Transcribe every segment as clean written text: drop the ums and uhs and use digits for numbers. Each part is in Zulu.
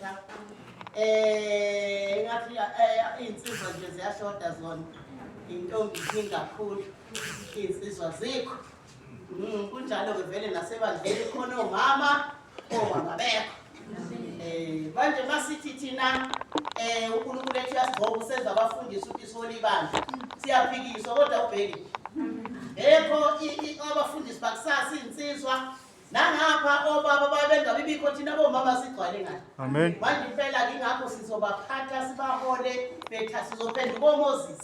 ngomnazaretha. Ngathi iy'nsizwa nje ziyashoda zona. Intombi ziningi kakhulu. Iy'nsizwa zikho. Kunjalo-ke vele nasebandleni khona omama, omama bekho. Manje masithi thina uNkulunkulu ethu uyasigcoba usenza abafundisi ukuthi sihole ibandla. Siyaphikiswa kodwa ubheki. Ekho abafundisi bakusasa iy'nsizwa nangapha obaba babengabibikho thina bomama sigcwale ngale. Amen. Manje impela ngingakho sizobaphatha sibahole betha sizophenduka oMoses.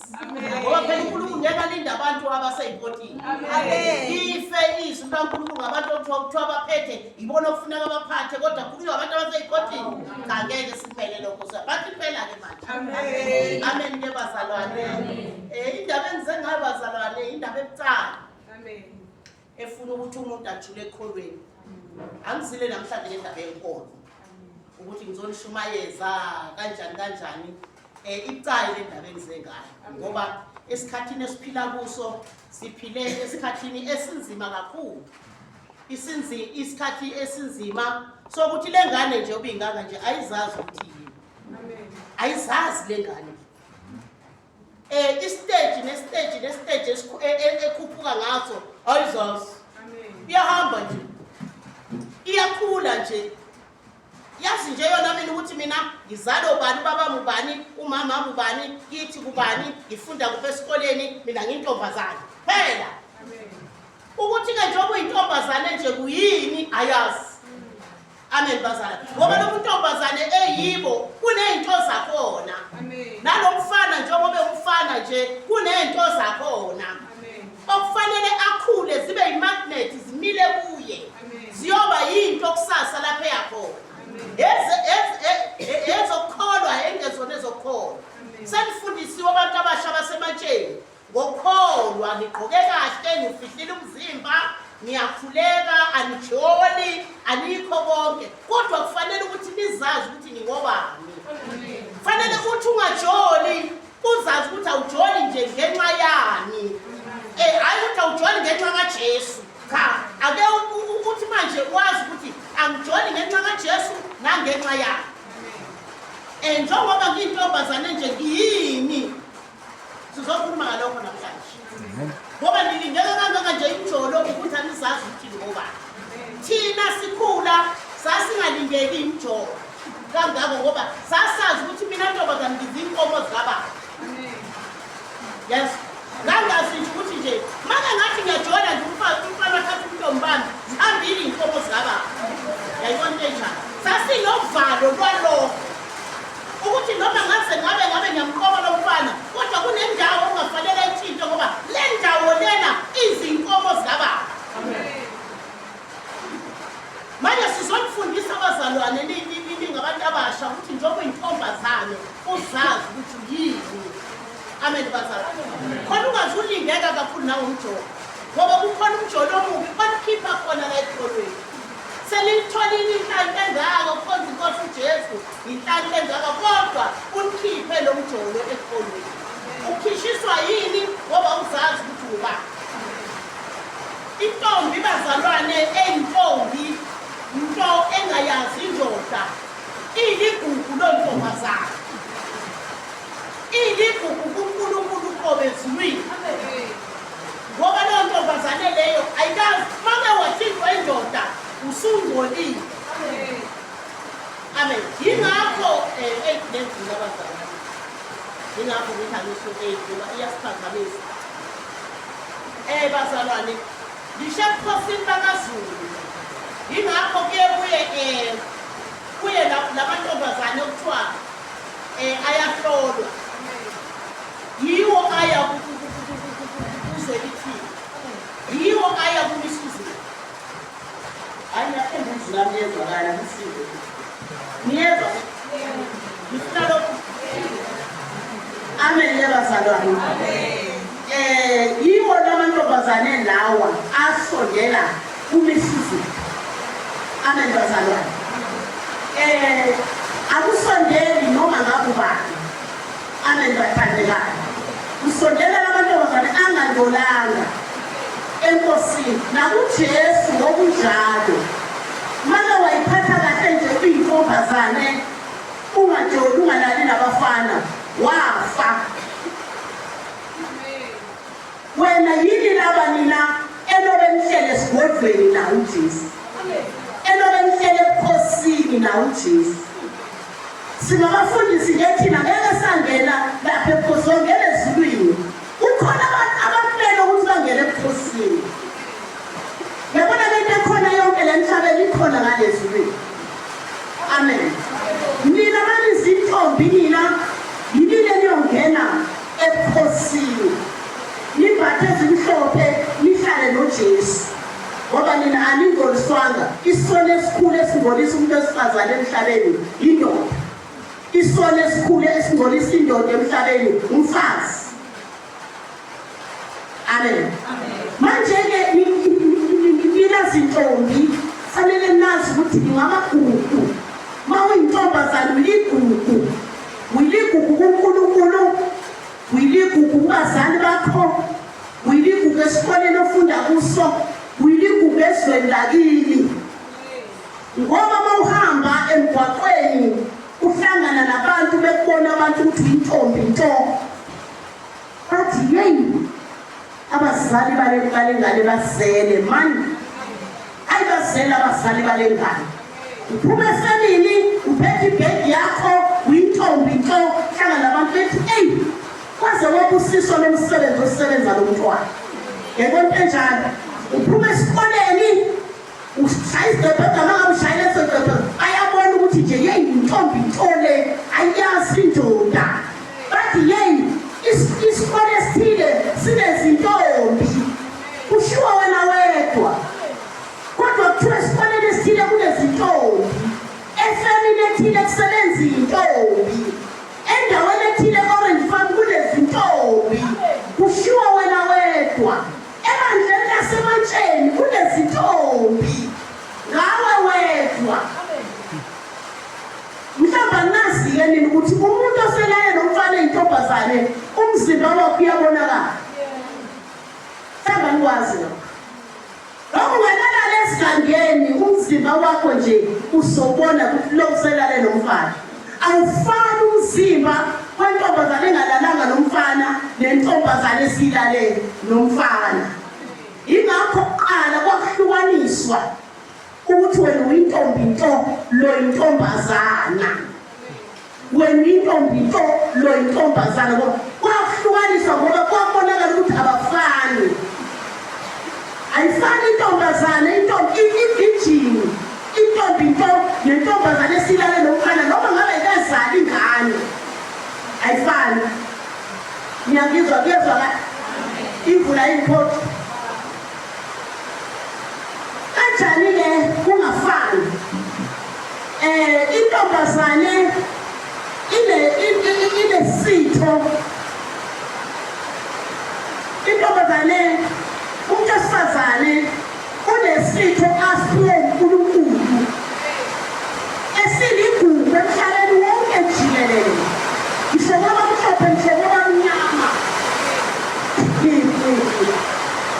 Ngoba phela uNkulunkulu ngeke alinde abantu abasey'potini. Amen. Ife izwi likaNkulunkulu ngabantu okuthiwa kuthiwa baphethe ibona okufuneka baphathe kodwa kukhulunywa abantu abasey'potini. Cha ngeke simele lokho siyaphatha impela-ke manje. Amen. Amen ke bazalwane. Indaba engize ngayo bazalwane indaba ebucayi. Amen. Efuna ukuthi umuntu ajule ekholweni. Angizile namhlanje ngendaba yenkolo. Ukuthi ngizonishumayeza kanjani kanjani. Ibucayi le ndaba engize ngayo ngoba esikhathini esiphila kuso siphile esikhathini esinzima kakhulu. Isikhathi esinzima sokuthi le ngane nje obingaka nje ayizazi ukuthi yini. Ayizazi le ngane. Isiteji nesiteji nesiteji ekhuphuka ngaso ayizazi. Iyahamba nje. Iyakhula nje. Yazi nje yona mina ukuthi mina ngizalwa ubani, ubaba ubani, umama ubani, kithi kubani, ngifunda kuphi esikoleni, mina ngiyintombazane. Phela. Ukuthi ke njengoba uyintombazane nje kuyini ayazi. Amen bazalwane. Ngoba lo ntombazane eyibo kunezinto zakhona. Amen. Nalomfana njengoba umfana nje kunezinto zakhona. Amen. Okufanele akhule zibe yimagnet zimile kuye. Amen. Ziyoba yinto kusasa lapha eyakhona. Amen. Ezokukholwa engezona ezokukholwa. Amen. Senifundisiwe abantu abasha abasematsheni ngokukholwa, nigqoke kahle, nifihlile umzimba, niyakhuleka, anijoli, anikho konke. Kodwa kufanele ukuthi nizazi ukuthi ningobani. Kufanele ukuthi ungajoli, uzazi ukuthi awujoli nje ngenxa yani. Hayi ukuthi awujoli ngenxa kaJesu. Cha, ake ukuthi manje wazi ukuthi angijoli ngenxa kaJesu nangenxa yakhe. Njengoba ngiyintombazane nje ngiyini? Sizokhuluma ngalokho namhlanje. Ngoba nilindele kangaka nje imjolo ukuthi anizazi ukuthi ngobani. Thina sikhula sasingalindeki imjolo kangako ngoba sasazi ukuthi mina ntombazane ngizinkomo zikababa. Yes. Ngangazi nje ukuthi nje make ngathi ngiyajola nje umfana athatha umntombi bami zihambile iy'nkomo zikababa. Yayibona into enjalo. Sasinovalo lwalokho. Ukuthi noma ngaze ngabe ngiyamqoba lo mfana kodwa kunendawo ongafanele ayithinte ngoba le ndawo lena izinkomo zikababa. Manje sizonifundisa abazalwane ningabantu abasha ukuthi njengoba uyintombazane uzazi ukuthi uyini. Amen bazalwane. Khona ungazulingeka kakhulu nangomjolo ngoba kukhona umjolo omubi onikhipha khona la ekholweni. Senilitholile inhlanhla engaka ukukhonza inkosi uJesu, inhlanhla engaka kodwa unikhiphe lo mjolo ekholweni. Ukhishiswa yini ngoba uzazi ukuthi ubani. Intombi bazalwane eyintombi nto engayazi indoda iyigugu lontombazane. Iyigugu kuNkulunkulu uqobo ezulwini. Ngoba leyo ntombazane leyo ayikazi make wathintwa indoda usungcolile. Amen. Yingakho lenzile abazalwane. Yingakho ngithi angisho ngoba iyasiphazamisa. Bazalwane, ngisho ebukhosini bakaZulu. Yingakho kuye kuye kuye lamantombazane okuthiwa ayahlolwa. Yiwo aya kuZwelithini. Yiwo aya kuMisuzulu. Hayi ngiyathemba izwi lami liyezwakala ngisizwe. Niyezwa? Ngifuna lokhu. Amen ke bazalwane. Yiwo lamantombazane lawa asondela kuMisuzulu. Amen bazalwane. Akusondeli noma ngakubani. Amen bathandekayo. Kusondela lamantombazane angangcolanga enkosini nakuJesu ngokunjalo. Make wayiphatha kahle nje uyintombazane Wena yini laba nina enobe nihlele esigodlweni na uJesu. Enobe nihlele ebukhosini na uJesu. Singabafundisi nje thina ngeke sangena lapha ebukhosini, ongena ezulwini. Kukhona abantu abamele ukuthi bangene ebukhosini. Yabona lento ekhona yonke le emhlabeni ikhona ngalezulwini. Amen. Nina manizintombi nina yinile niyongena ebukhosini. Nimbathe ezimhlophe nihlale noJesu. Ngoba nina aningcoliswanga. Isono esikhulu esingcolisa umuntu wesifazane emhlabeni indoda. Isono esikhulu esingcolisa indoda emhlabeni umfazi. Amen. Manje-ke nina zintombi fanele nazi ukuthi ningamagugu. Uma uyintombazane uyigugu. Uyiligugu kuNkulunkulu, uyiligugu kubazali bakho, uyiligugu esikoleni ofunda kuso, uyiligugu ezweni lakini. Ngoba uma uhamba emgwaqweni uhlangana nabantu bekubona abantu ukuthi uyintombi nto. Bathi yeyi abazali bale ngane bazele mani, ayi bazele abazali bale ngane. Uphuma efemini uphethe ibhegi yakho uyintombi nto, hlangana nabantu bethi eyi kwaze wabusiswa lo msebenzi osebenza lo mntwana. Yayibona into enjalo. Uphuma esikoleni ushaya isigqebhe egama ngabe ushaya leso sigqebhe, bayabona ukuthi nje yeyi intombi nto le ayiyazi indoda. Bathi yeyi isikole esithile sinezintombi, kushiwo wena wedwa, kodwa kuthiwa esikoleni esithile kunezintombi, efemini ethile kusebenza iy'ntombi, endaweni ethile e-Orange Farm kunezintombi, kushiwo wena wedwa. Ebandleni laseMatsheni kunezintombi, ngawe wedwa. Mhlawumbe anazi-ke nini ukuthi umuntu oselale nomfana eyintombazane umzimba wakhe uyabonakala. Mhlawumbe anikwazi lokho. Noma ungalala esigangeni umzimba wakho nje uzobona ukuthi lo uselale nomfana. Awufani umzimba wentombazane engalalanga nomfana nentombazane esilale nomfana. Yingakho kuqala kwakuhlukaniswa ukuthi wena uyintombi nto lo yintombazana. Wena uyintombi nto lo yintombazana ngoba kwakuhlukaniswa ngoba kwabonakala ukuthi abafani. Ayifani intombazane intombi igijimi intombi nto nentombazane esilale nomfana noma ngabe ayikazali ingane. Ayifani. Ngiyangizwa kuyezwakala. Imvula iyiphoqo. Kanjani-ke kungafani? Intombazane ine inesitho. Intombazane umuntu wesifazane unesitho asiphiwe uNkulunkulu esiligugu emhlabeni wonke jikelele. Ngisho kwabamhlophe ngisho kwabamnyama.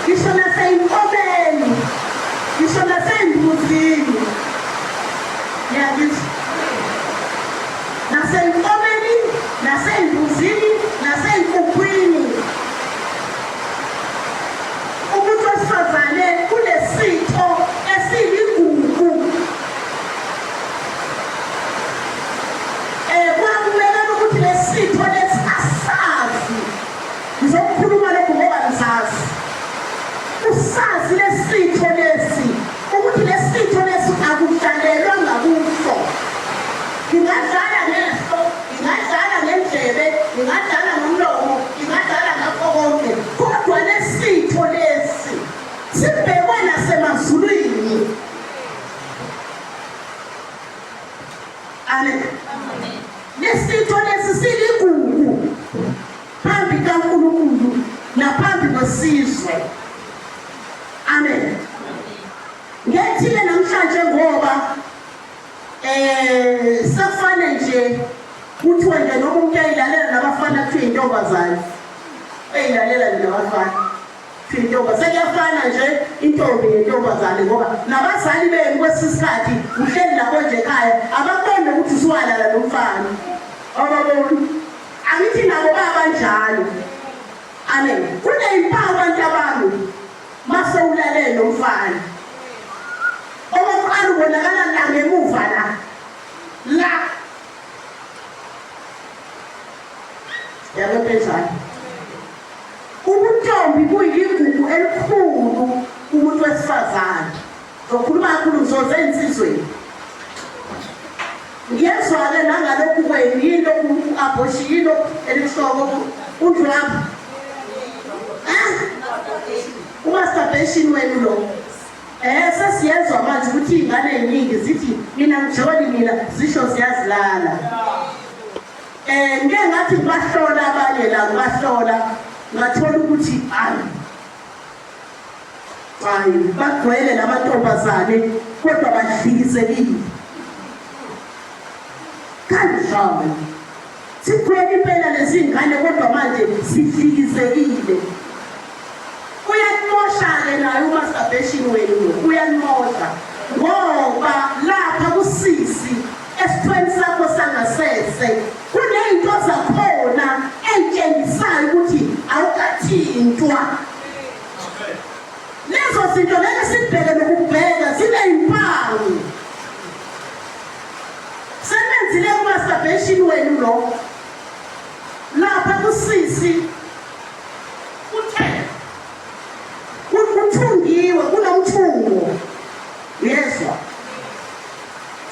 Ngisho naseyinkomeni, ngisho nasey'mbuzini. Ngiyakizwa. Naseyinkomeni, nasey'mbuzini, nasey'nkukhwini. Umuntu wesifazane unesitho esiyigugu. Kwakumele ukuthi lesitho lesi asazi. Ngizokukhuluma lokhu ngoba ngisazi. Usazi lesitho lesi ukuthi lesitho lesi akudlalelwa ngakuso. Ngingadlala ngeso, ngingadlala ngendlebe, ngingadlala ngomlomo, ngingadlala ngakho konke. Kodwa lesitho lesi sibhekwe nasemazulwini. Amen. Lesitho lesi siligugu phambi kaNkulunkulu naphambi kwesizwe. Amen. Ngethile namhlanje ngoba sefane nje kuthiwe nje noma umuntu eyilalela nabafana kuthiwe intombazane. Eyilalela nje nabafana. Kuthiwe intombi sekuyafana nje intombi nentombazane ngoba nabazali benu kwesisikhathi uhleli nabo nje ekhaya abakuboni nokuthi usuwalala nomfana. Ababoni. Angithi nabo babanjalo. Amen. Kuneyimpawu abantu abami mase ulalele lo mfana. Okokuqala ubonakala la ngemuva la. La. Yabo enjalo. Ubuntombi buyigugu elikhulu kumuntu wesifazane. Ngizokhuluma kakhulu ngizoze ensizweni. Ngiyezwa-ke nangalokhu kwenu yini lokhu u-abhoshi yini lokhu elihloko undlwaphu umasturbation wenu lo eh sesiyezwa manje ukuthi iy'ngane ey'ningi zithi mina ngijoli mina zisho ziyazilala um ngike ngathi ngibahlola abanye la ngibahlola ngathola ukuthi hayi Hayi, bagcwele lamantombazane kodwa badlikisekile. Kanjani? Sigcwele impela lezi ngane kodwa manje sidlikizekile. Uyanimosha-ke naye umasturbation wenu lo, uyanimosha. Ngoba lapha kusisi esithweni sakho sangasese kuney'nto zakhona ey'tshengisayo ukuthi awukathintwa. Lezo zinto ngeke sibheke nokubheka zineyimpawu. Senenzile ku-masturbation wenu lo. Lapha kusisi uthe kuthungiwe kunomthungo. Uyezwa?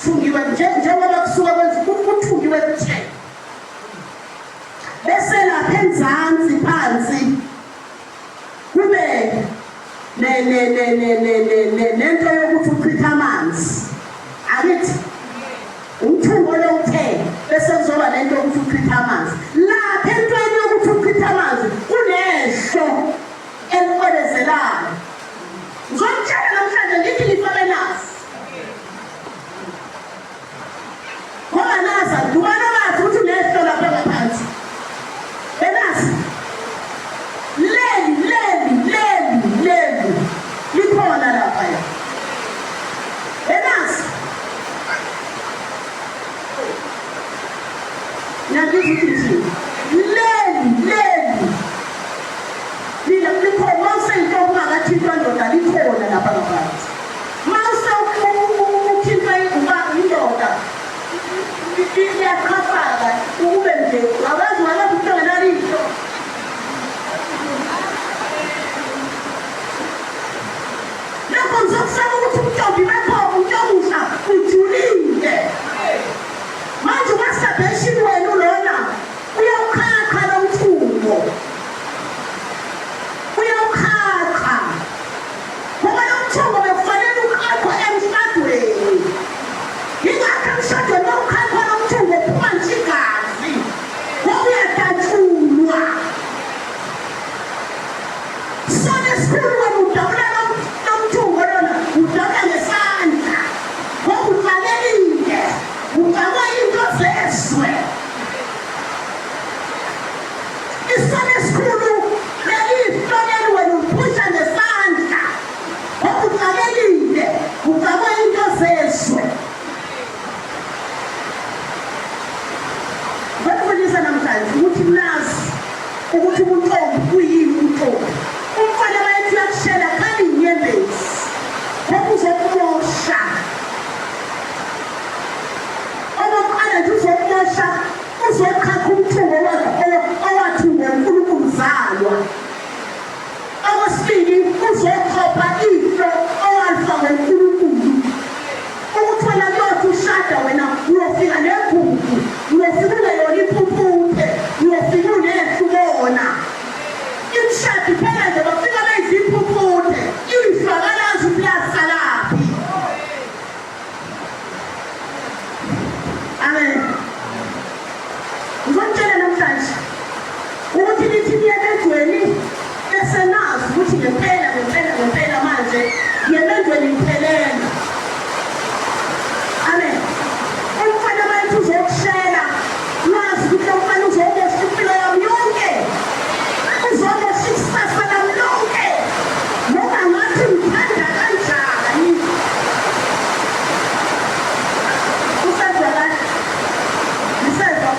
Thungiwe njengoba kusuka kwenza kuthungiwe kuthe. Bese lapha enzansi phansi kube nento yokuthi uchitha amanzi akithi umthungo lo uthe bese kuzoba nento yokuthi uchitha amanzi lapha entweni yokuthi uchitha amanzi kunehlo eliqwebezelayo ngizomtshela namhlanje ngithi ngifake nazi ngoba nazi ubani obazi ukuthi unehlo lapha ngaphansi benazi leli leli leli leli likhona lapha ya benazi ngiyakuzwa ukuthi ngithini leli leli lila likhona mawuseyintombi ungakathintwa ndoda likhona lapha ngaphansi Mase ukhipha uba indoda iyaqhafaka ukube nje abazi walazi ukuthi angenalihlo. Lokho ngizokusaba ukuthi ubuntombi bakho untomusha ujulile. Manje umasturbation wenu lona uyawukhakha lo mthungo. Uyawukhakha. Ngoba lo mthombo bekufanele uqaqwe emshadweni. Yingakho emshadweni mawukhakha lo mthombo uphuma nje igazi. Ngoba uyadatshulwa. Sona esikhulu wena udabula lo mthungo lona udabula ngesandla. Ngoba uxakekile. Uxakwa into zezwe. Isono esikhulu leli hloleli wena uphusha ngesandla ngoba uxakekile uxakwe into zezwe. Ngifundisa namhlanje ukuthi nazi ukuthi ubuntombi kuyini ubuntombi. Umfana wayethi uyakushela khali inyembezi ngoba uzokumosha. Okokuqala nje uzokumosha Uzoqhaqha umthungo wakhe owathungwa uNkulunkulu zalwa. Okwesibili uzokhopha ihlo owalifakwa uNkulunkulu. Ukuthi wena kuyothi ushada wena uyofika negugu, uyofika ungeyona impumputhe, uyofika unehlo ubona. Imishado iphela nje bafika beyizimpumputhe, ihlo akalazi ukuthi lasalaphi. Amen. Ngizokutshela namhlanje ukuthi nithi niye emendweni bese nazi ukuthi ngempela ngempela ngempela manje ngiye emendweni ngiphelele. Amen. Umfana bayithi uzokushela wazi ukuthi lo mfana uzobosha impilo yami yonke. Uzobosha ikusasa lami lonke. Noma ngathi ngithanda kanjani. Usezwa la? Nisezwa?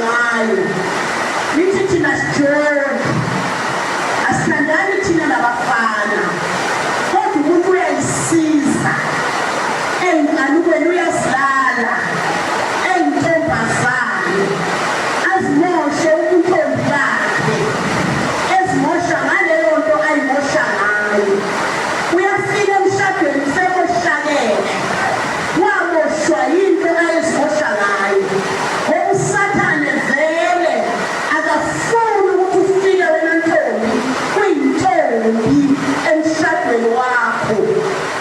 ngayo. Nithi thina sijoli, asithandani thina nabafana, kodwa umuntu uyayisiza ey'nkanukweni, uyazilala eyintombazane, azimoshe ubuntombi bakhe, ezimosha ngaleyo nto ayimosha ngayo. Uyafika emshadweni usemoshakele, wamoshwa yinto ayezimosha ngayo. Ngoba uSathane vele akafuni ukuthi ufike wena ntombi kuyintombi emshadweni wakho,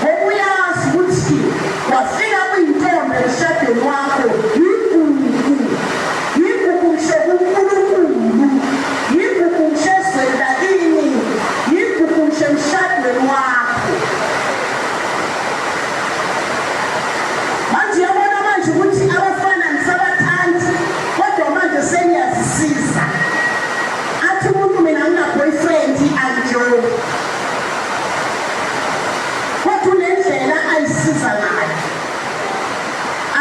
ngoba uyazi ukuthi wafika kuyintombi emshadweni wakho yigugu, yigugu ngisho kuNkulunkulu, yigugu ngisho ezweni lakini, yigugu ngisho emshadweni wakho. Manje uyabona manje ukuthi abafana nisabathandi, kodwa manje seniyazisiza. Athi umuntu mina ngina-boyfriend, angijoli, kodwa unendlela ayisiza ngayo.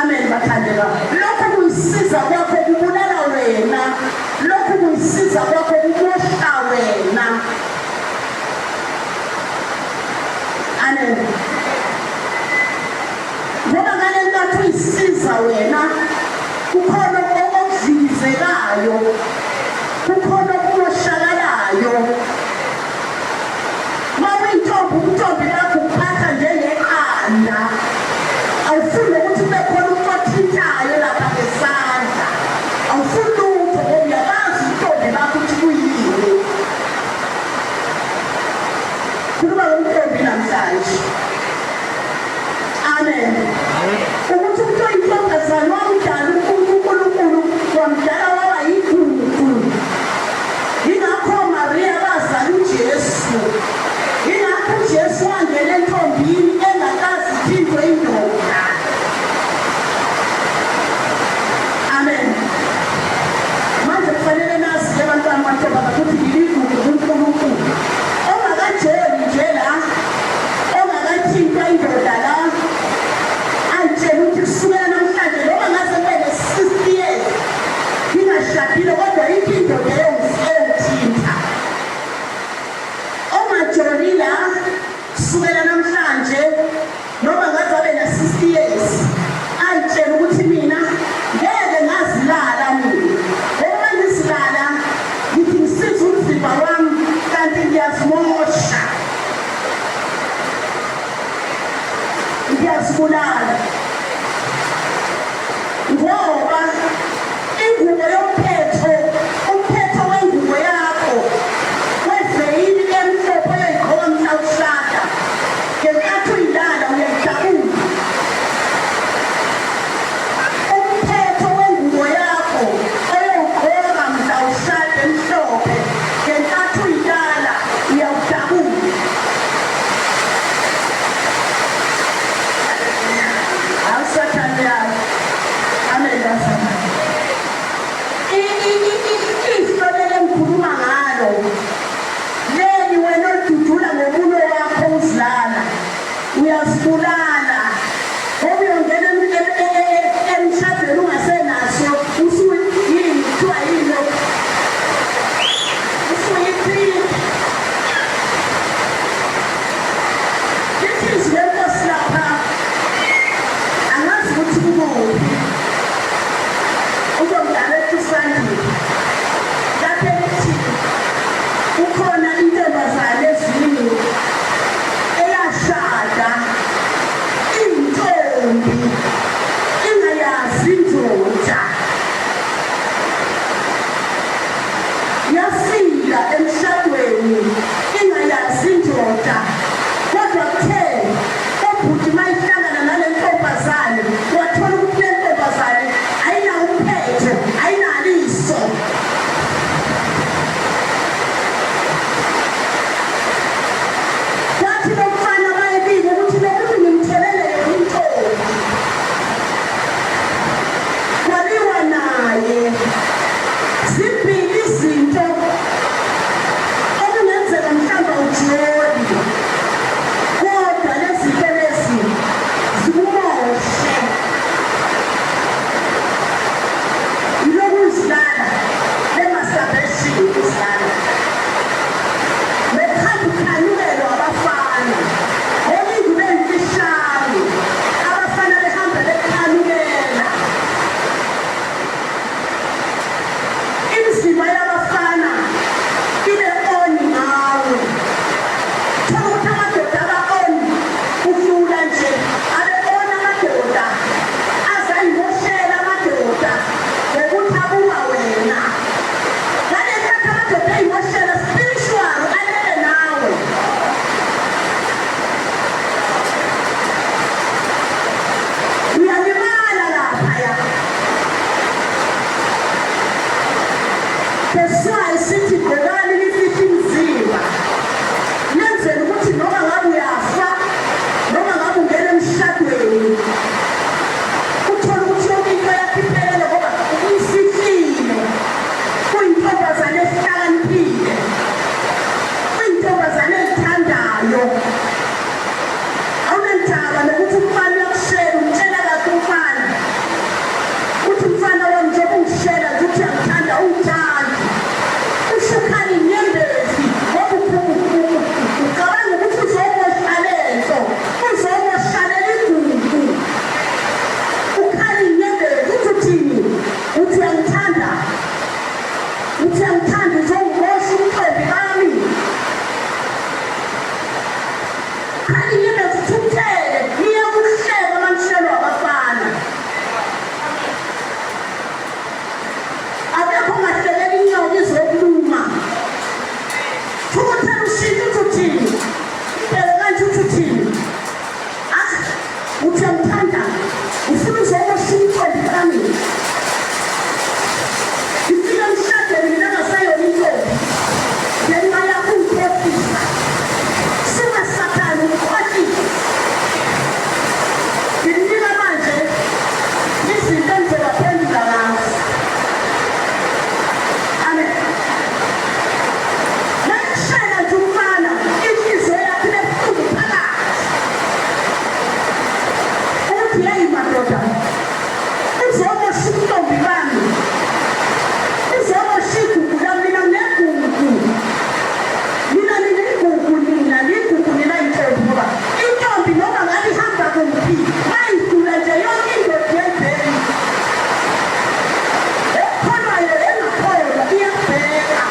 Amen, bathandekayo. Lokhu kuyisiza kwakho kubulala wena, lokhu kuyisiza kwakho kumosha wena. Amen. Ngoba ngale nkathi uyisiza wena, kukhona okudlilizekayo, kukhona okumoshakalayo. Uma uyintombi, ubuntombi bakho ukuphatha njengeqanda, awufuni nokuthi kube khona umuntu othintayo lapha ngesandla, awufuni lutho ngoba uyabazi ubuntombi bakho ukuthi kuyini. Khuluma ngomntombi namhlanje. Amen. Ukuthi umuntu oyintombazane wamdala uNkulunkulu, wamdala waba yigugu. Yingakho Maria bazala uJesu, yingakho uJesu wangena entombini engakazi ithintwe indoda. Amen. Manje kufanele nazi-ke bantwana mantombazane ukuthi ngiligugu kuNkulunkulu. Ongakajoli nje la, ongakathintwa indoda la, ayitshela ukuthi kusukela namhlanje noma ngaze kube ne-60 years ngingashadile, kodwa ikho indoda eyongithinta. Ongajoli la, kusukela namhlanje noma ngaze abe na-60 years, ayitshela ukuthi mina ngeke ngazilala mina, ngoba ngizilala ngithi ngisiza umzimba wami kanti ngiyazimosha, ngiyazibulala. Ngoba ingubo yomphetho, umphetho wengubo yakho weveyili emhlophe oyoyigqoka mhla ushada, ngenkathi uyilala uyayidabula. Umphetho wengubo yakho oyowugqoka mhla ushada emhlophe, ngenkathi uyilala uyawudabula. Awusathane yayo. Amen, bazalwane. Uthando awunandaba nokuthi umfana uyakushela, umtshela kahle umfana uthi mfana wami njengoba ungishela nje uthi uyangithanda, ungithandi, usho ukhala inyembezi ngoba ucabanga ukuthi uzomosha lento, uzomosha leli gugu. Ukhala inyembezi uthi uthini? Uthi uyangithanda, uthi uyangithanda, uzongimosha umqembi bami. Khala inyembezi uthukuthele, niyakuhleka uma nishelwa abafana. Akekho ongahlekela inyoka izokuluma. Thukuthela ushintshe uthi uthini? Bheke kanje uthi uthini? Ah, uthi uyangithanda, ufuna uzomosha umqembi bami. Ngifike emshadweni mina ngasayona intombi ngenxa yakho ungikhohlisa. Suka Sathane ukhohlisa. Nginika manje izinto engizobaphendula ngazo. Amen. Nayishela nje umfana inhliziyo yakhe inebuhlungu phakathi. Uthi yeyi madoda, uzomosha ubuntombi bami, uzomosha igugu lami, mina nginegugu. Nina niligugu, nina ligugu, nina intombi, ngoba intombi noma ngabe ihamba kuphi mayidlula nje yonke indoda iyayibheka. Ekholwayo engakholwa iyabheka.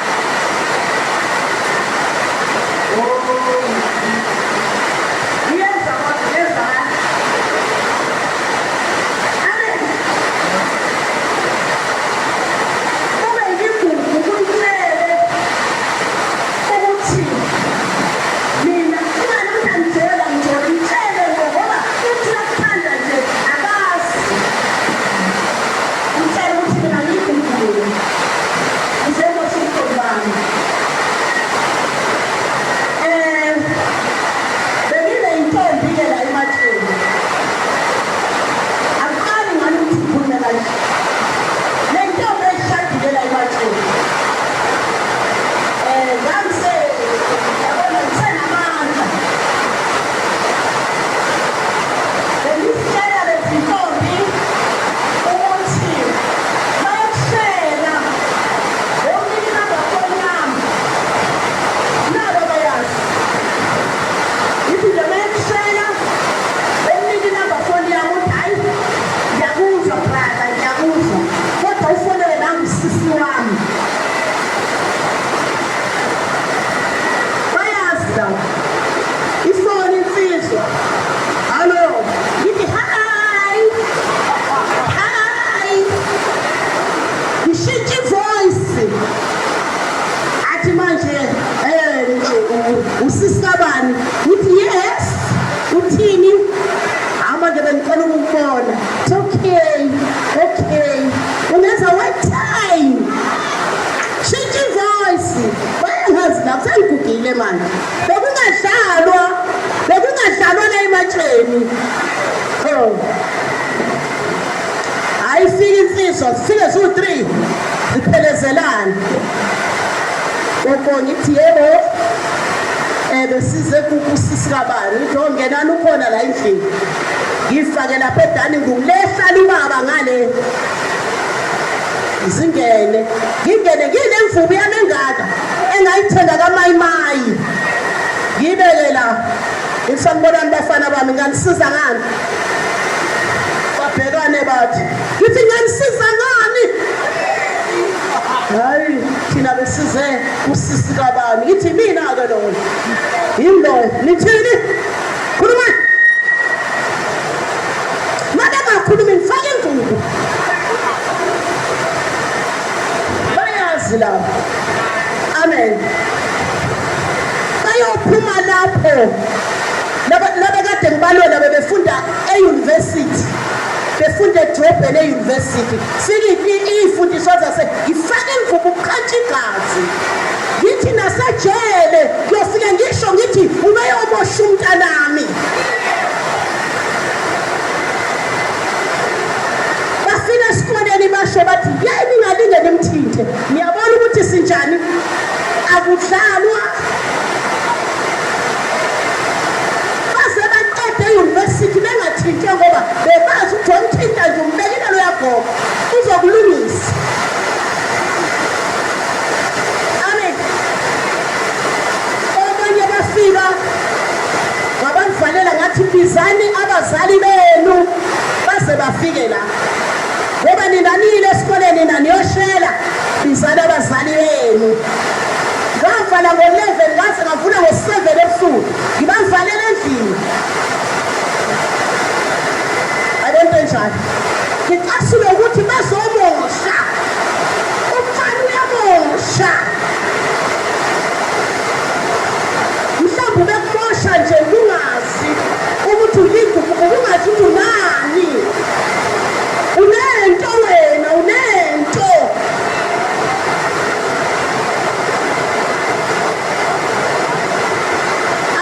Oh, iyenza kodwa iyenza kahle. Amen. Kube yigugu kuyitshele ukuthi mina ingane ukuthi angijela ngijole, ngitshele ngoba uthi uyakuthanda nje akazi. Ngitshele ukuthi mina ngiyigugu, uzomosha ubuntombi bami. Bengineyintombi-ke la ematsheni. Akuqali ngani ukuthi ngikhulume kanje. Le ntombi eyishadile la ematsheni. Ngangise yabona ngisenamandla. Bengisitshela lezi ntombi ukuthi bayokushela omnike inamba foni yami. Nabo bayazi. Ithi nje mayekushela omnike inamba foni yami uthi hayi ngiyakuzwa brother, ngiyakuzwa. Kodwa ufonele nangusisi wami. Bayazi la. Ifoni insizwa. Hallo, ngithi hi. Hi. Ngishintshe ivoice. Athi manje usisi kabani? Uthi yes. Uthini? Hawu manje bengicela ukukubona. It's okay. Okay. Ungenza what time? Shintsha ivoice. Bayangazi lapho sengigugile manje. Bekungadlalwa. Bekungadlalwa la ematsheni. Oh. Hayi fika insizwa, sifike ziwu-3 ziphelezelana. Gogo ngithi yebo. Besize kusisi kabani, ngithi oh ngenani ukhona la endlini. Ngifake lapha edining room lehlala ubaba ngale. Zingene, ngingene nginemvubu yami engaka engayithenga kaMayimayi. Ngibeke la. Ngisanibonani bafana bami, nganisiza ngani? Babhekane bathi, ngithi nganisiza ngani? Hayi thina besize kusisi kabani, ngithi mina-ke loyo. Yimi loyo, nithini? Khuluma. Mabengakhulumi ngifake imvubu. Bayazi labo. Amen. Bayophuma lapho. Laba kade ngibalwela bebefunda e-university. Befunda edrobheni e-university. Fike iy'fundiswa zase ngifake imvubu ukukhantsha igazi. Ngithi nasejele ngiyofike ngisho ngithi ubeyobosha umntanami. Bafika esikoleni basho bathi yeyi ningalinge nimthinte. Niyabona ukuthi sinjani? Akudlalwa. Ngathi bizani abazali benu baze bafike la. Ngoba nina niyile esikoleni nina niyoshela, bizani abazali benu. Ngavala ngo-11 ngaze ngavula ngo-7 ebusuku. Ngibavalele endlini. Ayibona into enjalo. Ngicasule ukuthi bazomosha. Umfana uyamosha. Mhlawumbe ubekumosha nje ungazi ukuthi uyigugu, ubungazi ukuthi unani. Unento wena, unento.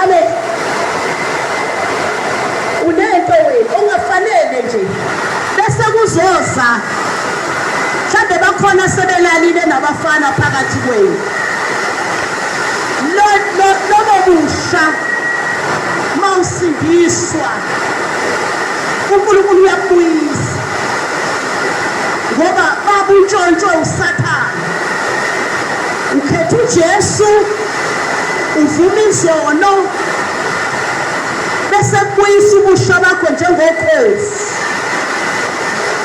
Amen. Unento wena ongafanele nje. Bese kuzoza mhlawumbe bakhona sebelalile nabafana phakathi kwenu. Lobo busha mawusindiswa uNkulunkulu uyakubuyisa ngoba babuntshontshwe uSathane. Ukhetha uJesu, uvuma izono, bese kubuyisa ubusha bakho njengokhozi.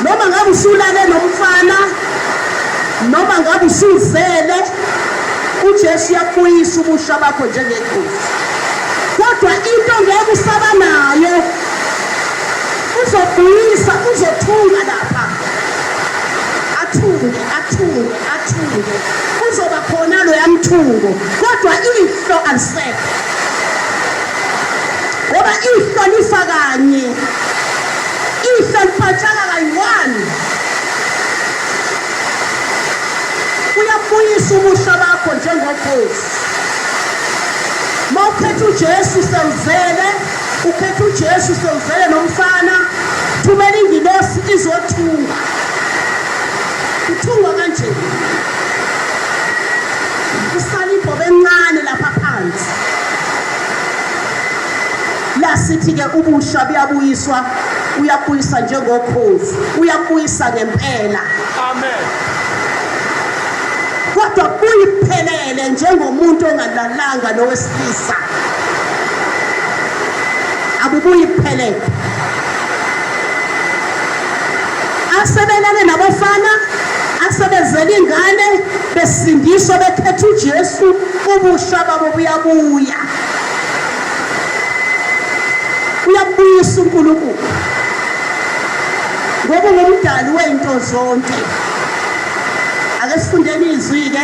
Noma ngabe usulale nomfana, noma ngabe usuzele, uJesu uyakubuyisa ubusha bakho njengekhozi. Kodwa into ngeke usaba nayo, uzobuyisa, uzothunga lapha, athunge, athunge, athunge, uzoba khona loya mthungo, kodwa ihlo alisekho, ngoba ihlo lifa kanye, ihlo lipatshaka kayi-one. Uyabuyisa ubusha bakho njengokhozi. Mawukhetha uJesu sewuzele, ukhetha uJesu sewuzele nomfana, thumela ingilosi izothunga. Uthungwa kanje. Kusala imbobo encane lapha phansi. La sithi-ke ubusha buyabuyiswa, uyabuyisa njengokhozi, uyabuyisa ngempela. Amen. Kodwa kuyiphelele njengomuntu ongalalanga nowesilisa. Abubuyi kuphelele. Asebelane nabafana, asebezela ingane, besindiswa bekhetha uJesu, ubusha babo buyabuya. Uyabuyisa uNkulunkulu. Ngoba ungumdali wezinto zonke. Ake sifundeni izwi-ke.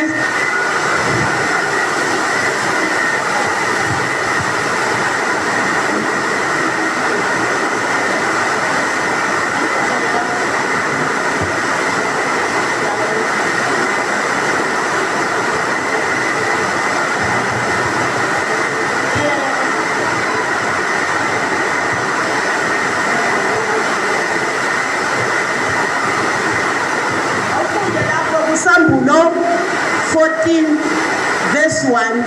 Awufunde lapho kuSambulo 14 verse 1.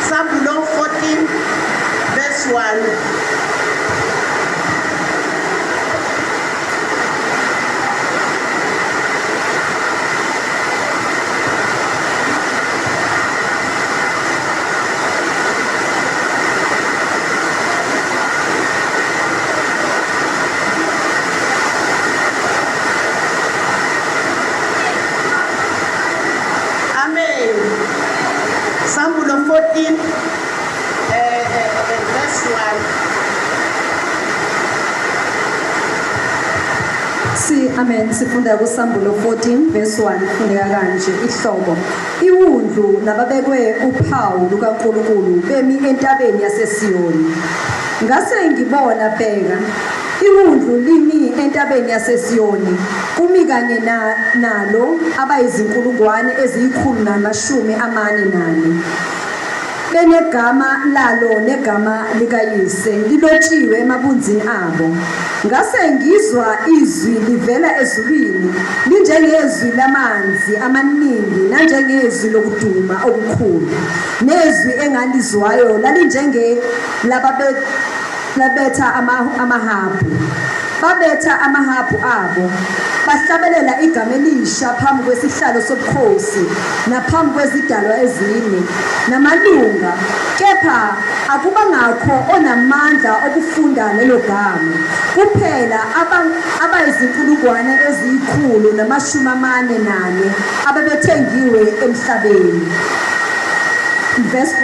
Sambulo 14 verse 1. Amen. Sambulo 14 verse 1. Si amen sifunda kuSambulo 14 verse 1 kufundeka kanje ihlobo iwundlu nababekwe uphawu lukaNkulunkulu bemi entabeni yaseSiyoni. Ngase ngibona, bheka, iwundlu limi entabeni yaseSiyoni, kumi kanye nalo abayizinkulungwane eziyi-144, benegama lalo negama likayise lilotshiwe emabunzini abo. Ngase ngizwa izwi livela ezulwini linjengezwi lamanzi amaningi nanjengezwi lokuduma okukhulu, nezwi engalizwayo lalinjenge lababetha amahabhu. Babetha amahabhu abo, bahlabelela igama elisha phambi kwesihlalo sobukhosi naphambi kwezidalwa ezine namalunga, kepha akubangakho onamandla okufunda lelo gama, kuphela abayizinkulungwane eziyi-144 ababethengiwe emhlabeni. Verse 4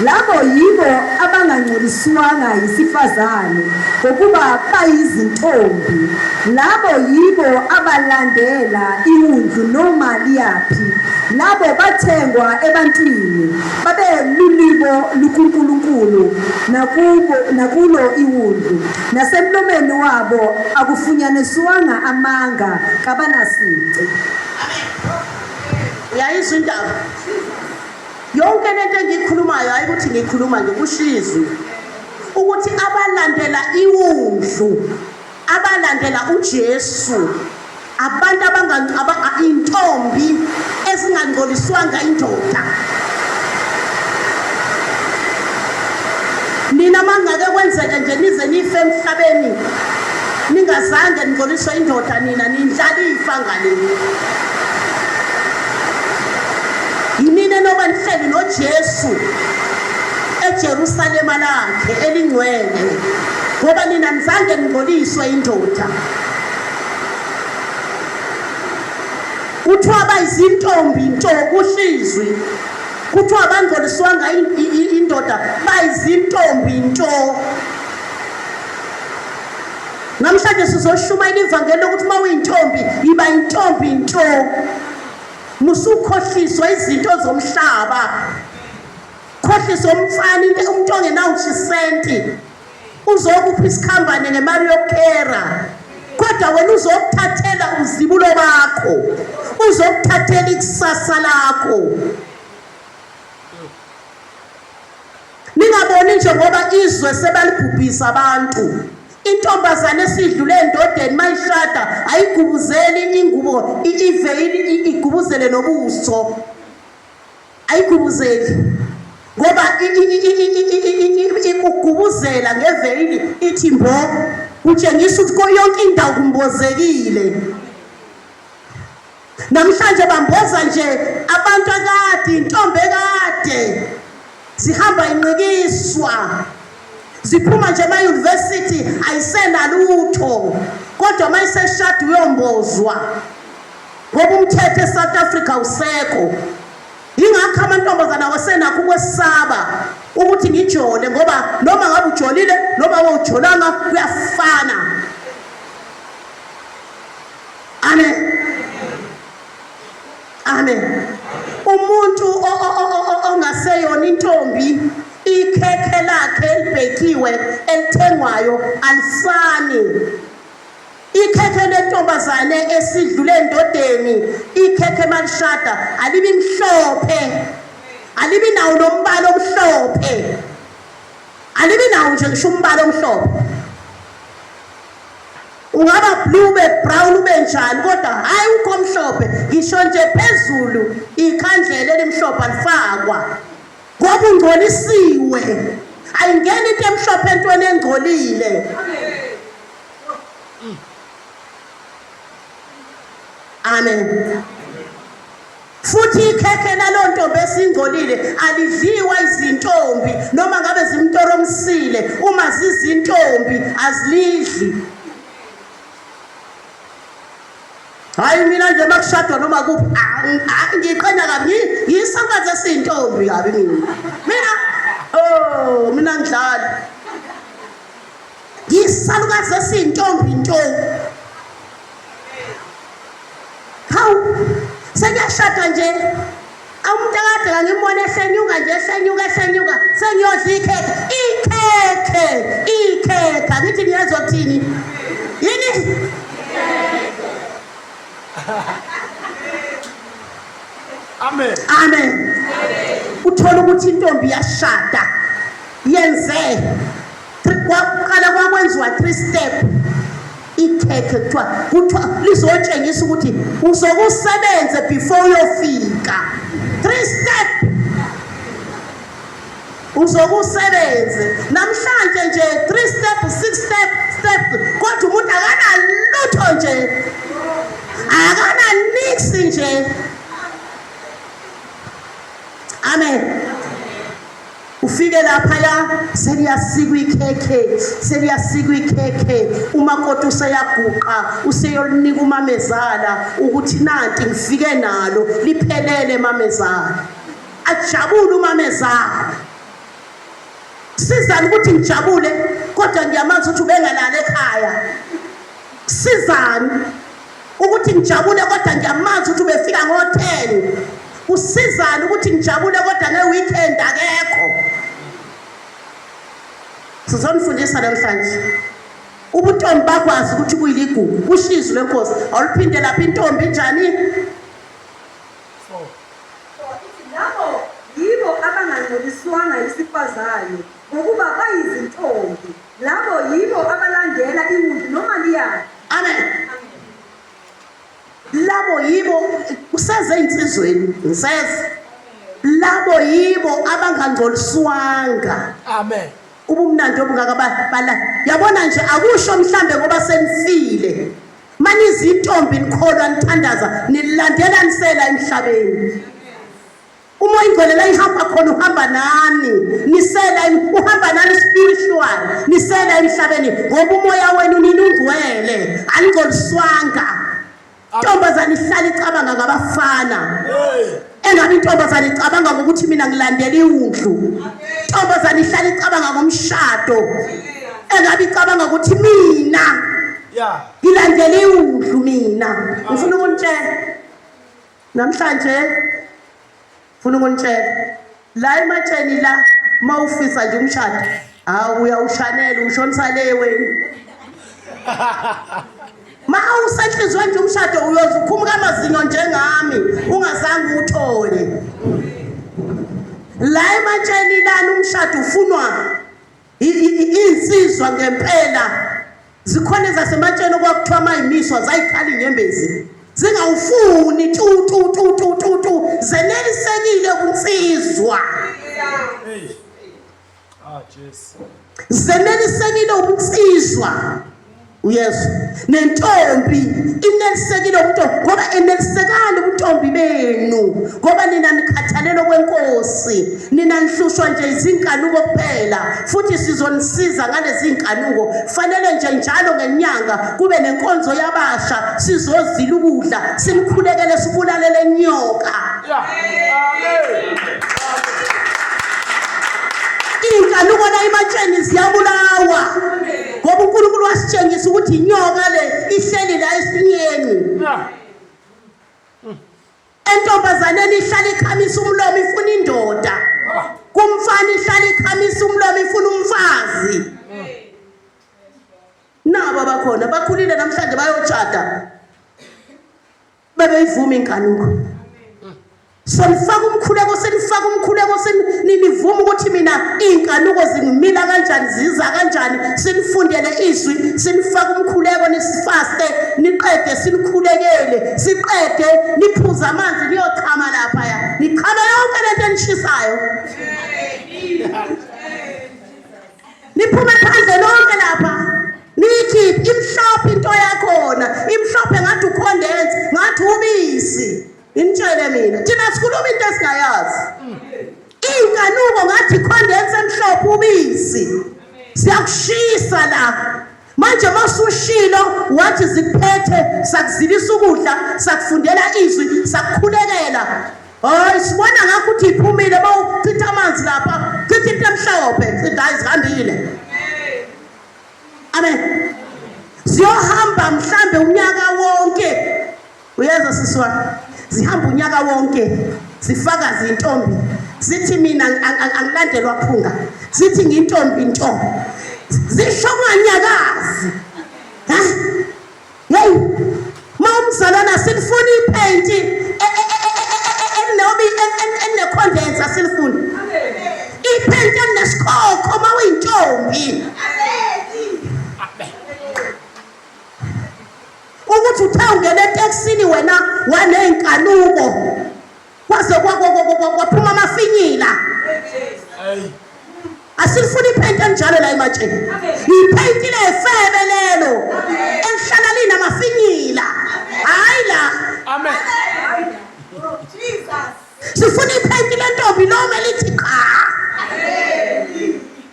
Labo yibo abangangcoliswanga yisifazane, ngokuba bayizintombi. Labo yibo abalandela iWundlu noma liyaphi. Labo bathengwa ebantwini, babe lulibo lukuNkulunkulu nakubo nakulo iWundlu. Nasemlomeni wabo akufunyaniswanga amanga, kabanasici. Uyayizwa indaba? Yonke lento engiyikhulumayo hayi ukuthi ngikhuluma nje kusho izwi ukuthi abalandela iwundlu abalandela uJesu abantu abanga intombi ezingangcoliswanga indoda nina mangake kwenzeke nje nize nife emhlabeni ningazange ningcoliswe indoda nina nindlala ifa ngaleni Yinina enoba nihleli noJesu eJerusalema lakhe elingcwele, ngoba nina nizange ningcoliswe indoda. Kuthiwa bayizintombi nto kuhlizwi, kuthiwa bangcoliswanga indoda, bayizintombi nto. Namhlanje sizoshumayela ivangeli lokuthi uma uyintombi yiba intombi nto. Musukhohliswa izinto zomhlaba. Khohliswa umfana into umuntu ongenawo ngisho isenti. Uzokupha isikhambane ngemali yokukhera. Kodwa wena uzokuthathela uzibulo bakho. Uzokuthathela ikusasa lakho. Ningaboni nje ngoba izwe sebalibhubhisa abantu. Intombazane esidlule endodeni mayishada ayigubuzeli ingubo iveyili igubuzele nobuso. Ayigubuzeli ngoba ikugubuzela ngeveyili ithi mbo kutshengisa ukuthi yonke indawo kumbozekile. Namhlanje bamboza nje abantu akade intombi ekade zihamba inqikiswa ziphuma nje ema-university ayisenalutho kodwa uma iseshada uyombozwa ngoba umthetho e-South Africa usekho yingakho amantombazana awasenakho ukwesaba ukuthi ngijole ngoba noma ngabe ujolile noma wawujolanga kuyafana. Amen. Amen. Umuntu ongaseyona intombi ikhekhe lakhe elibhekiwe elithengwayo alifani. Ikhekhe lentombazane esidlule endodeni, ikhekhe malishada alibi mhlophe. Alibi nawo nombala omhlophe. Alibi nawo nje ngisho umbala omhlophe. Ungaba blue ube brown ube njani kodwa hhayi ukho omhlophe ngisho nje phezulu ikhandlela elimhlophe alifakwa ngoba ungcolisiwe. Ayingeni into emhlophe entweni engcolile. Amen. Futhi ikhekhe lalo ntombi esingcolile alidliwa izintombi noma ngabe zimtoromsile uma zizintombi azilidli. Hayi mina nje makushadwa noma kuphi ngiqhenya kabi ngiyisalukazi esiyintombi kabi mina. Mina oh mina ngidlali. Ngiyisalukazi esiyintombi ntombi. Hawu, sekuyashadwa nje. Umuntu akade kangimbona ehlenyuka nje ehlenyuka ehlenyuka sengiyodla ikhekhe. Ikhekhe, ikhekhe. Angithi niyezwa kuthini? Yini? Amen. Amen. Uthola ukuthi intombi yashada yenze Kwaqala kwakwenziwa 3 step ikhekhe kuthiwa kuthiwa lizotshengisa ukuthi uzokusebenze before uyofika 3 step. Uzokusebenze namhlanje nje 3 step 6 step step, kodwa umuntu akanalutho nje, akana nix nje. Amen. Ufike laphaya seliyasikwa ikhekhe, seliyasikwa ikhekhe, umakoti useyaguqa, useyolinika umamezala ukuthi nanti ngifike nalo liphelele mamezala. Ajabule umamezala. Sizani ukuthi ngijabule kodwa ngiyamazi ukuthi ubengalala ekhaya. Sizani ukuthi ngijabule kodwa ngiyamazi ukuthi ubefika ngo-10. Kusizani ukuthi ngijabule kodwa nge-weekend akekho. Sizonifundisa namhlanje. Ubuntombi bakwazi ukuthi kuyiligugu. Kusho izwi lenkosi. Awuliphinde lapha intombi njani? Labo yibo abangangcoliswanga yisifazane, ngokuba bayizintombi. Labo yibo abalandela iwundlu noma liyaphi. Amen. Labo yibo useze insizweni, ngiseze. Labo yibo abangangcoliswanga. Amen. Ubumnandi obungaka bala. Yabona nje akusho mhlambe ngoba senifile. Manizintombi nikholwa nithandaza nilandela nisela emhlabeni. Umoya ingcwele la ihamba khona uhamba nani, nisela uhamba nani spiritual, nisela emhlabeni ngoba umoya wenu nini ungcwele, aningcoliswanga. Intombazane ihlala icabanga ngabafana. Engabe intombazane icabanga ngokuthi mina ngilandela iwundlu. Intombazane ihlala icabanga ngomshado. Engabe icabanga ukuthi mina ngilandela iwundlu mina. Ngifuna ukunitshela namhlanje, ngifuna ukunitshela la ematsheni la, mawufisa nje umshado, hawu uyawushanela ushonisa le wena. Ma usenhlizweni nje umshado uyoze ukhumuka amazinyo njengami ungazange uthole. La ematsheni lana umshado ufunwa insizwa ngempela. Zikhona ezasematsheni okwakuthiwa mayimiswa zayikhala inyembezi zingawufuni tu tu tu tu tu tu, zenelisekile kunsizwa. Zenelisekile ubunsizwa. Uyezwa nentombi inelisekile ubuntombi, ngoba enelisekani ubuntombi benu, ngoba nina nikhathalelo kwenkosi, nina nihlushwa nje izinkanuko kuphela, futhi sizonisiza ngalezi nkanuko. Fanele nje njalo ngenyanga kube nenkonzo yabasha, sizozila ukudla, sinikhulekele, sibulalele nyoka. Iy'nkanuko la ematsheni ziyabulawa, ngoba uNkulunkulu wasitshengisa ukuthi inyoka le ihleli la esinyeni. Entombazaneni ihlala ikhamisa umlomo ifuna indoda, kumfana ihlala ikhamisa umlomo ifuna umfazi. Nabo abakhona bakhulile namhlanje bayotshata, bebeyivuma inkanuko. Senifaka umkhuleko, senifaka umkhuleko, nivuma ukuthi mina iy'nkanuko zingimila kanjani, ziza kanjani, sinifundele izwi, sinifake umkhuleko, nisifaste, niqede sinikhulekele, siqede niphuze amanzi niyochama laphaya, nichame yonke lento enishisayo, niphume phandle lonke lapha, niyikhiphe imhlophe into yakhona, imhlophe ngathi ukhondense, ngathi ubisi. Nginitshele mina, thina sikhuluma into esingayazi. Iy'nkanuko ngathi ikhondense emhlophe ubisi, siyakushisa la. Manje masushilo wathi zikuphethe, sakuzilisa ukudla, sakufundela izwi, sakukhulekela. Hayi, sibona ngakho ukuthi iphumile, bawuchitha amanzi lapha, chitha into emhlophe, sithi hayi zihambile. Amen. Siyohamba mhlambe unyaka wonke. Uyezwa sisi wami, zihamba unyaka wonke zifakaza intombi, zithi mina angilandelwa phunga, zithi ngiyintombi nto, zisho kunganyakazi. Hey, ma umzalwana silifuna iphenti elinekhondensa, silifuna iphenti elinesikhokho ma uyintombi. Ukuthi uthe ungena etekisini wena waney'nkanuko kwaze kwaphuma amafinyila. Asilifuni iphenti elinjalo la ematsheni. Iphenti lefebe lelo elihlala linamafinyila. Hayi la. Amen. Sifuna iphenti lentombi lome lithi qha.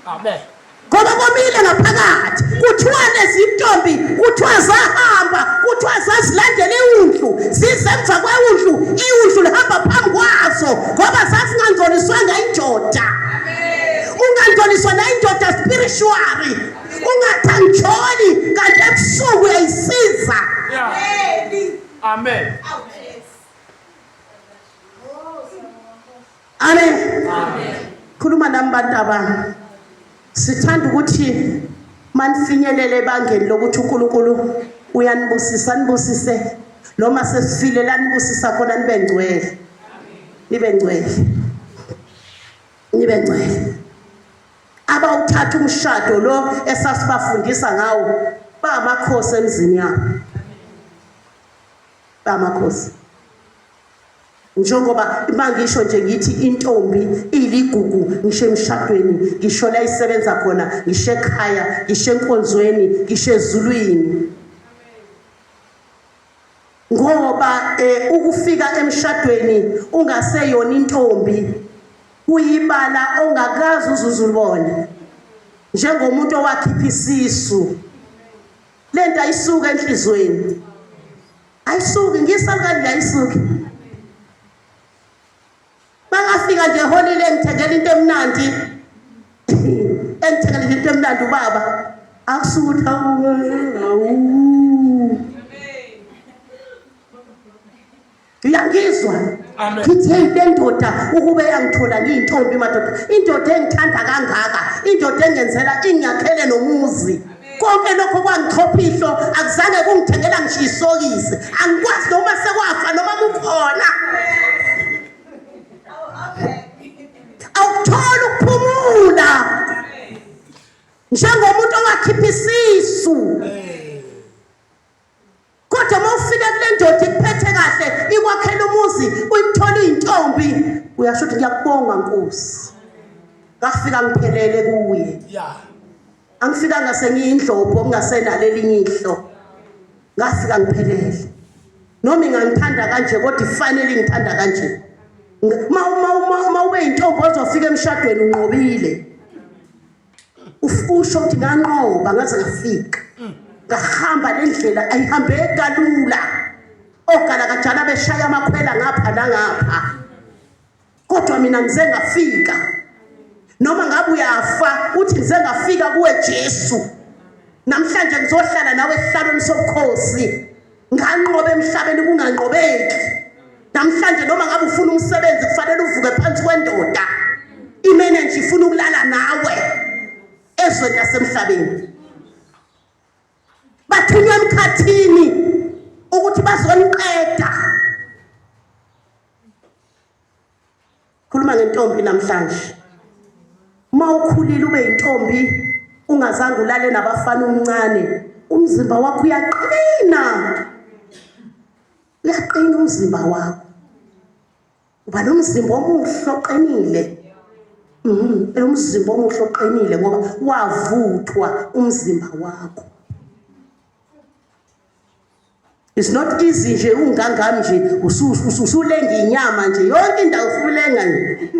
Amen. Ngoba komile ngaphakathi. Kuthiwa lezi ntombi kuthiwa zahamba, kuthiwa zazilandela iwundlu, zize emva kwewundlu, iwundlu lihamba phambi kwazo ngoba zazingangcoliswanga indoda. Ungangcoliswa nayindoda spiritually. Ungathi angijoli kanti ebusuku uyayisiza. Yeah. Amen. Amen. Amen. Khuluma nami bantu abami. Sithanda ukuthi manifinyelele ebangeni lokuthi uNkulunkulu uyanibusisa nibusise noma sesifile lanibusisa khona nibe ngcwele. Nibe ngcwele. Nibe ngcwele. Abawuthatha umshado lo esasibafundisa ngawo bamakhosi emzini yabo. Bamakhosi. Njengoba mangisho nje ngithi intombi iligugu ngisho emshadweni, ngisho la isebenza khona, ngisho ekhaya, ngisho enkonzweni, ngisho ezulwini. Ngoba eh, ukufika emshadweni ungaseyona intombi kuyibala ongakaze uzuze ulibone. Njengomuntu owakhipha isisu. Lento ayisuka enhlizweni. Ayisuki ngisalukazi ayisuki. Bangafika nje eholile engithengela into emnandi. Engithengela nje into emnandi ubaba. Akusutha awu. Uyangizwa? Ngithi hey le ndoda ukube yangithola ngiyintombi madoda. Indoda engithanda kangaka, indoda engenzela ingiyakhele nomuzi. Konke lokho kwangixhopha ihlo akuzange kungithengela ngisho isokisi. Angikwazi noma sekwafa noma kukhona. Awukutholi ukuphumula. Njengomuntu owakhipha isisu. Kodwa uma ufika kule ndoda ikuphethe kahle, ikwakhela umuzi, uyithola iyintombi, uyasho ukuthi ngiyakubonga Nkosi. Ngafika ngiphelele kuye. Yeah. Angifikanga sengiyindlobho ngingasenalo elinye ihlo. Ngafika ngiphelele. Noma ingangithanda kanje kodwa ifanele ingithanda kanje. Ma uma uma ube yintombi ozofika emshadweni unqobile. Usho ukuthi nganqoba ngaze ngafika. Ngahamba le ndlela ayihambeki kalula. Ogalakajana beshaya amakhwela ngapha nangapha. Kodwa mina ngize ngafika. Noma ngabe uyafa uthi ngize ngafika kuwe Jesu. Namhlanje ngizohlala nawe esihlalweni sobukhosi. Nganqoba emhlabeni kunganqobeki. Namhlanje noma ngabe ufuna umsebenzi kufanele uvuke phansi kwendoda. Imeneja ifuna ukulala nawe ezweni lasemhlabeni. Bathunywa emkhathini ukuthi bazoniqeda. Khuluma ngentombi namhlanje. Uma ukhulile ube yintombi ungazange ulale nabafana umncane, umzimba wakho uyaqina. Uyaqina umzimba wakho. Uba nomzimba omuhle oqinile. Umzimba omuhle oqinile ngoba wavuthwa umzimba wakho. It's not easy nje ungangami nje usulenga inyama nje yonke indawo usulenga nje.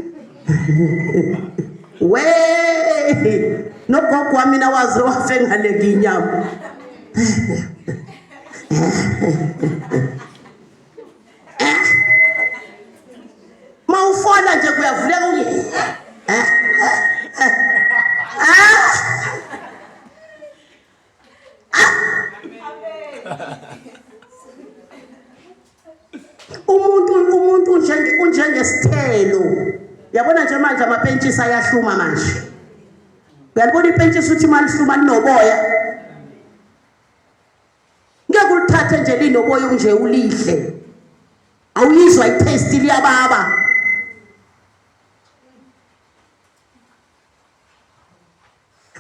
We nogogo wami mina waze wafe ngalenga inyama. Mawufola nje kuyavuleka unye. Ah! Umuntu umuntu unjenge unjengesithelo. Yabona nje manje amapentshisi ayahluma manje. Uyalibona ipentshisi uthi malihluma linoboya. Ngeke ulithathe nje linoboya nje ulidle. Awuyizwa itaste liyababa.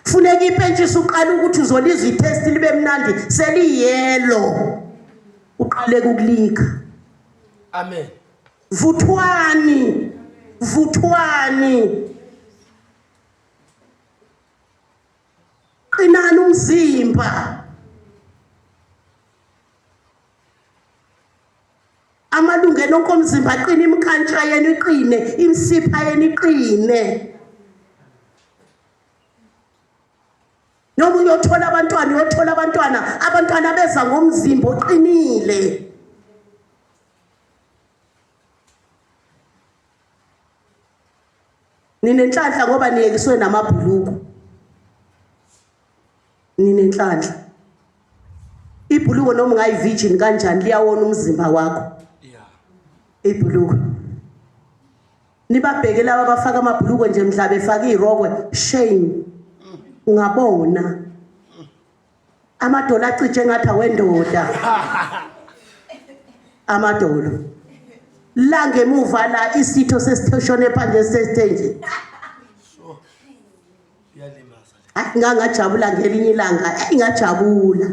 Funeka ipentshisi uqale ukuthi uzolizwa itest libe mnandi seliyelo. Uqale ukulikha. Amen. Vuthwani. Vuthwani. umzimba. Amalungu enu onke omzimba aqine, imikhantsha yenu iqine, imisipha yenu iqine. Noma uyothola abantwana, uyothola abantwana, abantwana beza ngomzimba oqinile. Ninenhlanhla ngoba niyekiswe namabhuluku. Ninenhlanhla. Ibhuluko noma ungayi-virgin kanjani liyawona umzimba wakho. Ibhuluko. Nibabheke laba abafaka amabhuluko nje mhla befaka irokwe shame. Ungabona. Amadolo acije ngathi awendoda. Amadolo. La ngemuva la isitho sesitheshone phandle sesithe nje. Hayi ngangajabula ngelinye ilanga, eyi ngajabula.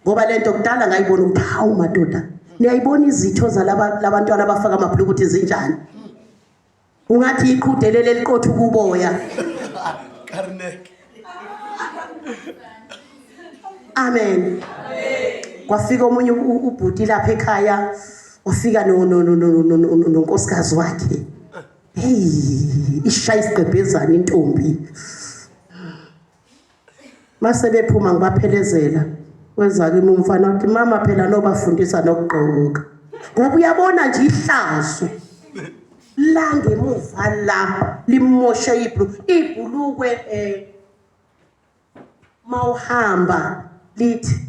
Ngoba lento kudala ngayibona ukuthi hawu madoda, niyayibona izitho zalaba labantwana abafaka amabhuluku ukuthi zinjani. Ungathi iqhude leli eliqotha ukuboya. Karnek. Amen. Kwafika omunye ubhuti lapha ekhaya, wafika no no no no nonkosikazi wakhe. Hey, ishaya isigqebhezana intombi. Mase bephuma ngibaphelezela. Weza kimi umfana wathi mama phela nobafundisa nokugqoka. Ngoba uyabona nje ihlazo. La ngemuva la limoshe ibhulu ibhulukwe eh mawuhamba lithi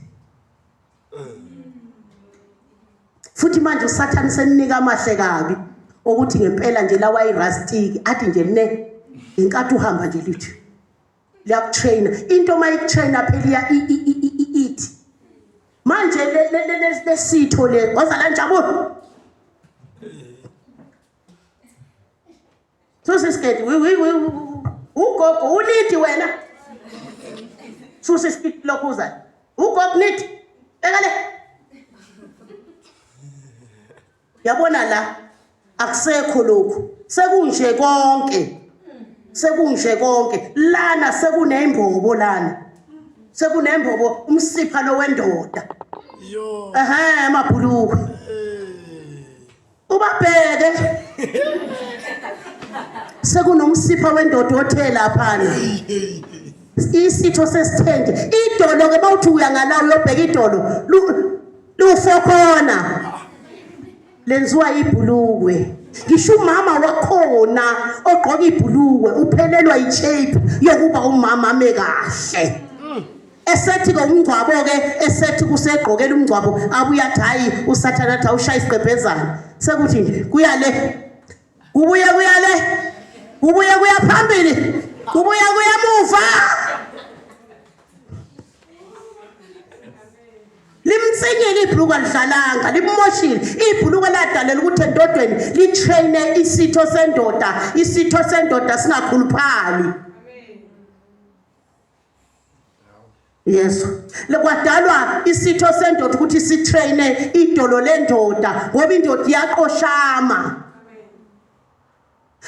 futhi manje usathane seninika amahle kabi okuthi ngempela nje lawa irastiki athi nje ne ngenkathi uhamba nje lithi liyakutraina into uma ikutraina phela iya ithi manje lesitho le wazala njabulo Susa isiketi ugogo ulidi wena susa isiketi lokhuza ugogo nithi beka le yabona la akusekho lokhu sekunje konke sekunje konke lana sekunembobo lana sekunembobo umsipha lo wendoda yo ehe amabhulukwe ubabheke sekunomsipha wendoda othe laphana isitho sesithende idolo ke bawuthi uya ngala uyobheka idolo lufokhona lenziwa ibhulukwe ngisho umama wakhona ogqoka ibhulukwe uphelelwa i-shape yokuba umama ame kahle esethi ke umngcwabo ke esethi kusegqokela umngcwabo abuye athi hayi usathane athi awushaya isigqebhezana sekuthi nje kuya le kubuye kuya le kubuye kuya phambili kubuye kuya muva limtsinyile ibhuluku alidlalanga limmoshile ibhuluku eladalela ukuthi endodweni litraine isitho sendoda isitho sendoda singakhuluphali Yesu kwadalwa isitho sendoda ukuthi sitraine idolo lendoda ngoba indoda iyaqoshama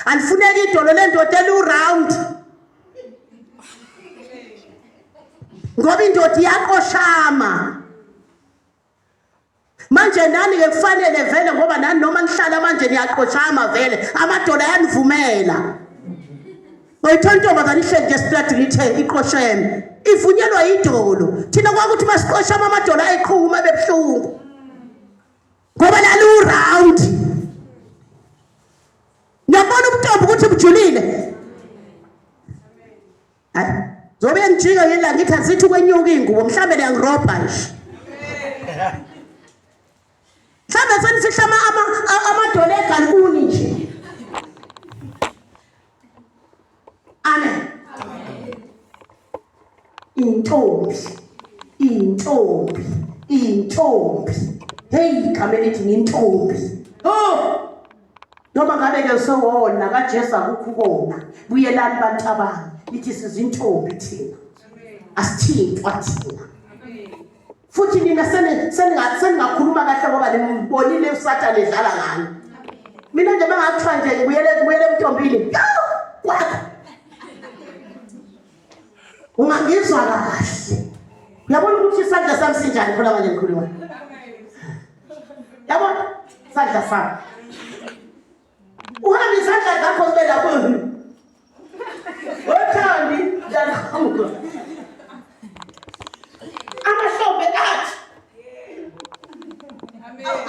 alifuneki idolo lendoda eliwuround ngoba indoda iyaqoshama manje nani ke kufanele vele ngoba nani noma nihlala manje niyaqoshama vele amadola ayanivumela oyithola intombazane ihleli nje esitradini ithe iqosheme ivunyelwa idolo thina kwakuthi masiqoshama amadola ayiqhuma bebuhlungu ngoba laliwuround niyabona ubuntombi ukuthi bujulile Hayi, zobe ngijika ngila ngithi azithi kwenyuka ingubo mhlambe niyangirobha nje. Mhlambe senifihla ama amadolo egalkuni nje. Amen. Intombi, intombi, intombi. Hey, igama elithi ngintombi. Oh! Noma ngabe ke sewona kaJesu akukho ukona. Buyelani bantu abami. Lithi sizintombi thina. Asithintwa thina. Futhi nina seningakhuluma kahle ngoba nimbonile uSathane edlala ngani. Mina nje mangakuthiwa nje ngibuyele ngibuyele emntombini. Kwakho. Ungangizwa kahle. Uyabona ukuthi isandla sami sinjani khona manje ngikhuluma. Yabona isandla sami. Uhambe isandla zakho sibe lapho. Othandi njalo. Amahlombe athi.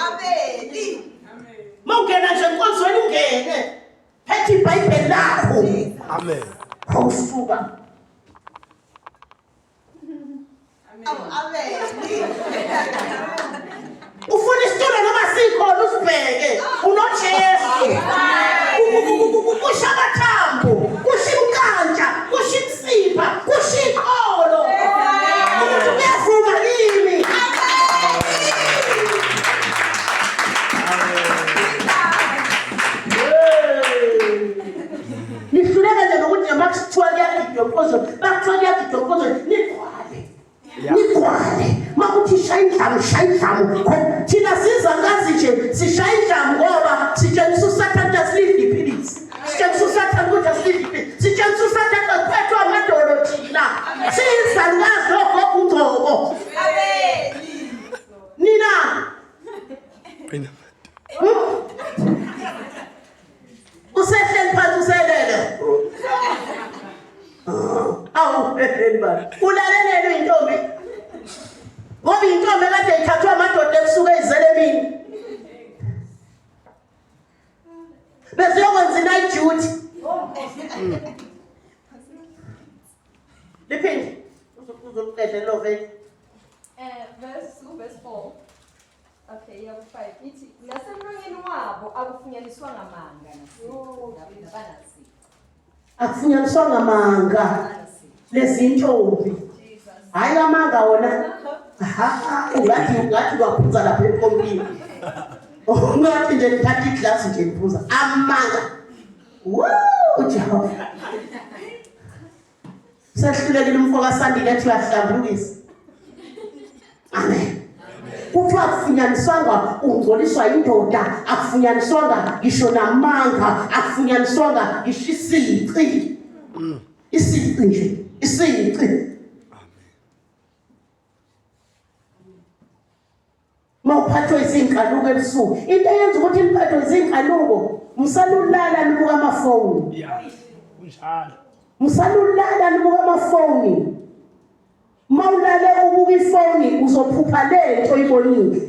Amen. Mawungena nje enkonzweni ungene. Phethe iBhayibheli lakho. Amen. Awusuka. Amen. Ufuna isitulo noma sikhona usibheke. UnoJesu. Kusha amathambo, kusha imkantsha, kusha imsipha, kusha iqolo. Ukuthi kuyavuma kimi. Nihluleka nje nokuthi noma kuthiwa kuyagidwa enkonzweni, bakuthiwa kuyagidwa enkonzweni, nigcwale. Nigcwale. Makuthi shaya indlamu, shaya indlamu. Thina siza ngazi nje sishaya indlamu ngoba sitshengisa uSathane ukuthi asilidli iphilisi. Sitshengisa uSathane ukuthi asilidli iphilisi. Sitshengisa uSathane ukuthi asiphethwe amadolo thina. Siyizalukazi nogogo uNgcobo. Nina. Qina. Usehleli phansi uselele. Awu heleni baba. Ulalelele intombi. Ngoba intombi ekade ithathwa amadoda ebusuku eyizele emini. Besiyokwenza i-night duty. Liphinde. Uzoqedela lo vele. Verse verse 4. Okay, yeah, 5. Ithi nasemlonyeni wabo akufunyaniswanga manga nabanasici. Akufunyaniswanga manga lezi ntombi. Hayi amanga wona. Ha, ungathi uyaphuza lapha empompini. Ungathi nje ngithatha iglasi nje ngiphuza amanga. Woo, Jehova. Sehlulekile umfo kaSandile ethi uyahlambulukisa. Amen. Kuthiwa akufunyaniswanga ungcoliswa indoda, akufunyaniswanga ngisho namanga, akufunyaniswanga ngisho isici. Isici nje, isici. Mawuphathwe izinkanuko ebusuku. Into eyenza ukuthi niphathwe izinkanuko, msalulala nibuka amafoni. Yeah. Kunjalo. Msalulala nibuka amafoni. Mawulale ubuka ifoni uzophupha lento oyibonile.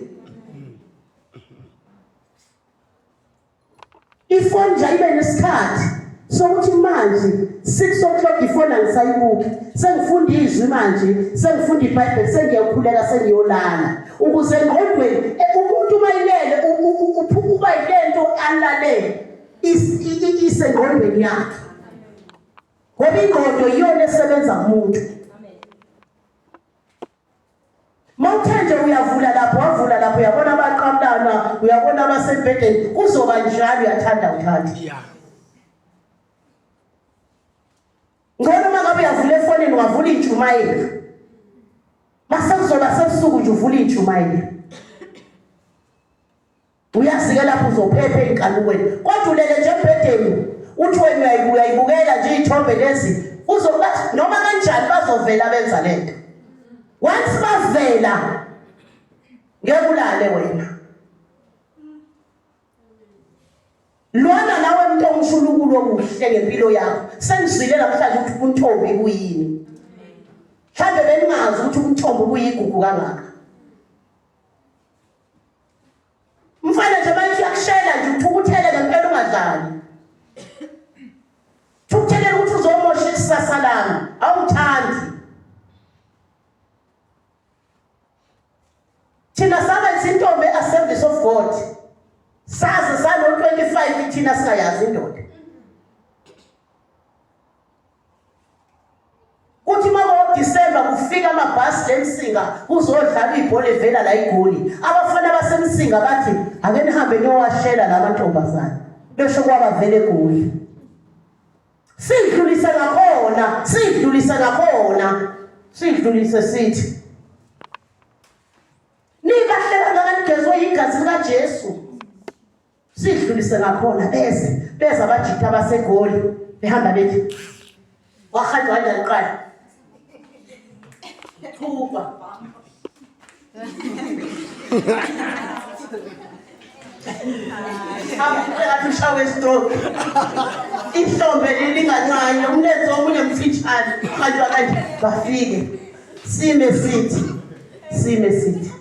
Ifoni nje ayibe nesikhathi sokuthi manje 6 o'clock ifoni angisayibuki sengifunda izwi manje sengifunda iBhayibheli sengiyakhuleka sengiyolala ukuze engqondweni umuntu uma ilele uba yilento alalele isengqondweni yakhe ngoba ingqondo iyona esebenza kumuntu. Mawuthe nje uyavula lapho wavula lapho uyabona abaqamlana uyabona abasembhedeni kuzoba njalo uyathanda uthanda. Yeah. Ngcono uma ngabe uyavula efonini wavula intshumayelo. Mase kuzoba sebusuku nje uvula intshumayelo. Uyazi-ke lapho uzophepha ey'nkanukweni kodwa ulele nje embhedeni uthi wena uyayibukela nje iy'thombe lezi uzoba noma kanjani bazovela benza le nto once bavela ngeke ulale wena lwana nawe mntu omshulukulo okuhle ngempilo yakho sengizwile namhlanje ukuthi ubuntombi kuyini mhlawumbe beningazi ukuthi ubuntombi buyigugu kangaka Mfana nje manje uyakushela nje uthukuthele ngempela ungadlali. Thukuthelele ukuthi uzomosha ikusasa lami, awungithandi. Thina saba izintombi e-Assemblies of God. Saze sano 25 thina singayazi indoda. Kuthi uma ngoDisemba kufika amabhasi eMsinga kuzodlalwa ibhola evela la eGoli. Abafana baseMsinga bathi ake nihambe niyowashela la mantombazane. Besho kwabavela eGoli. Sidlulise ngakhona, sidlulise ngakhona. Sidlulise sithi. Nikahle kangaka nigezwe igazi likaJesu. Sidlulise ngakhona beze beza abajita abaseGoli behamba bethi wahanjwa kanjani qala. Thukwa. Athi ushawe stroke. Ihlombe lilingancane, umlenze omunye mfitshane, hanjwa kanje bafike. Sime sithi, sime sithi.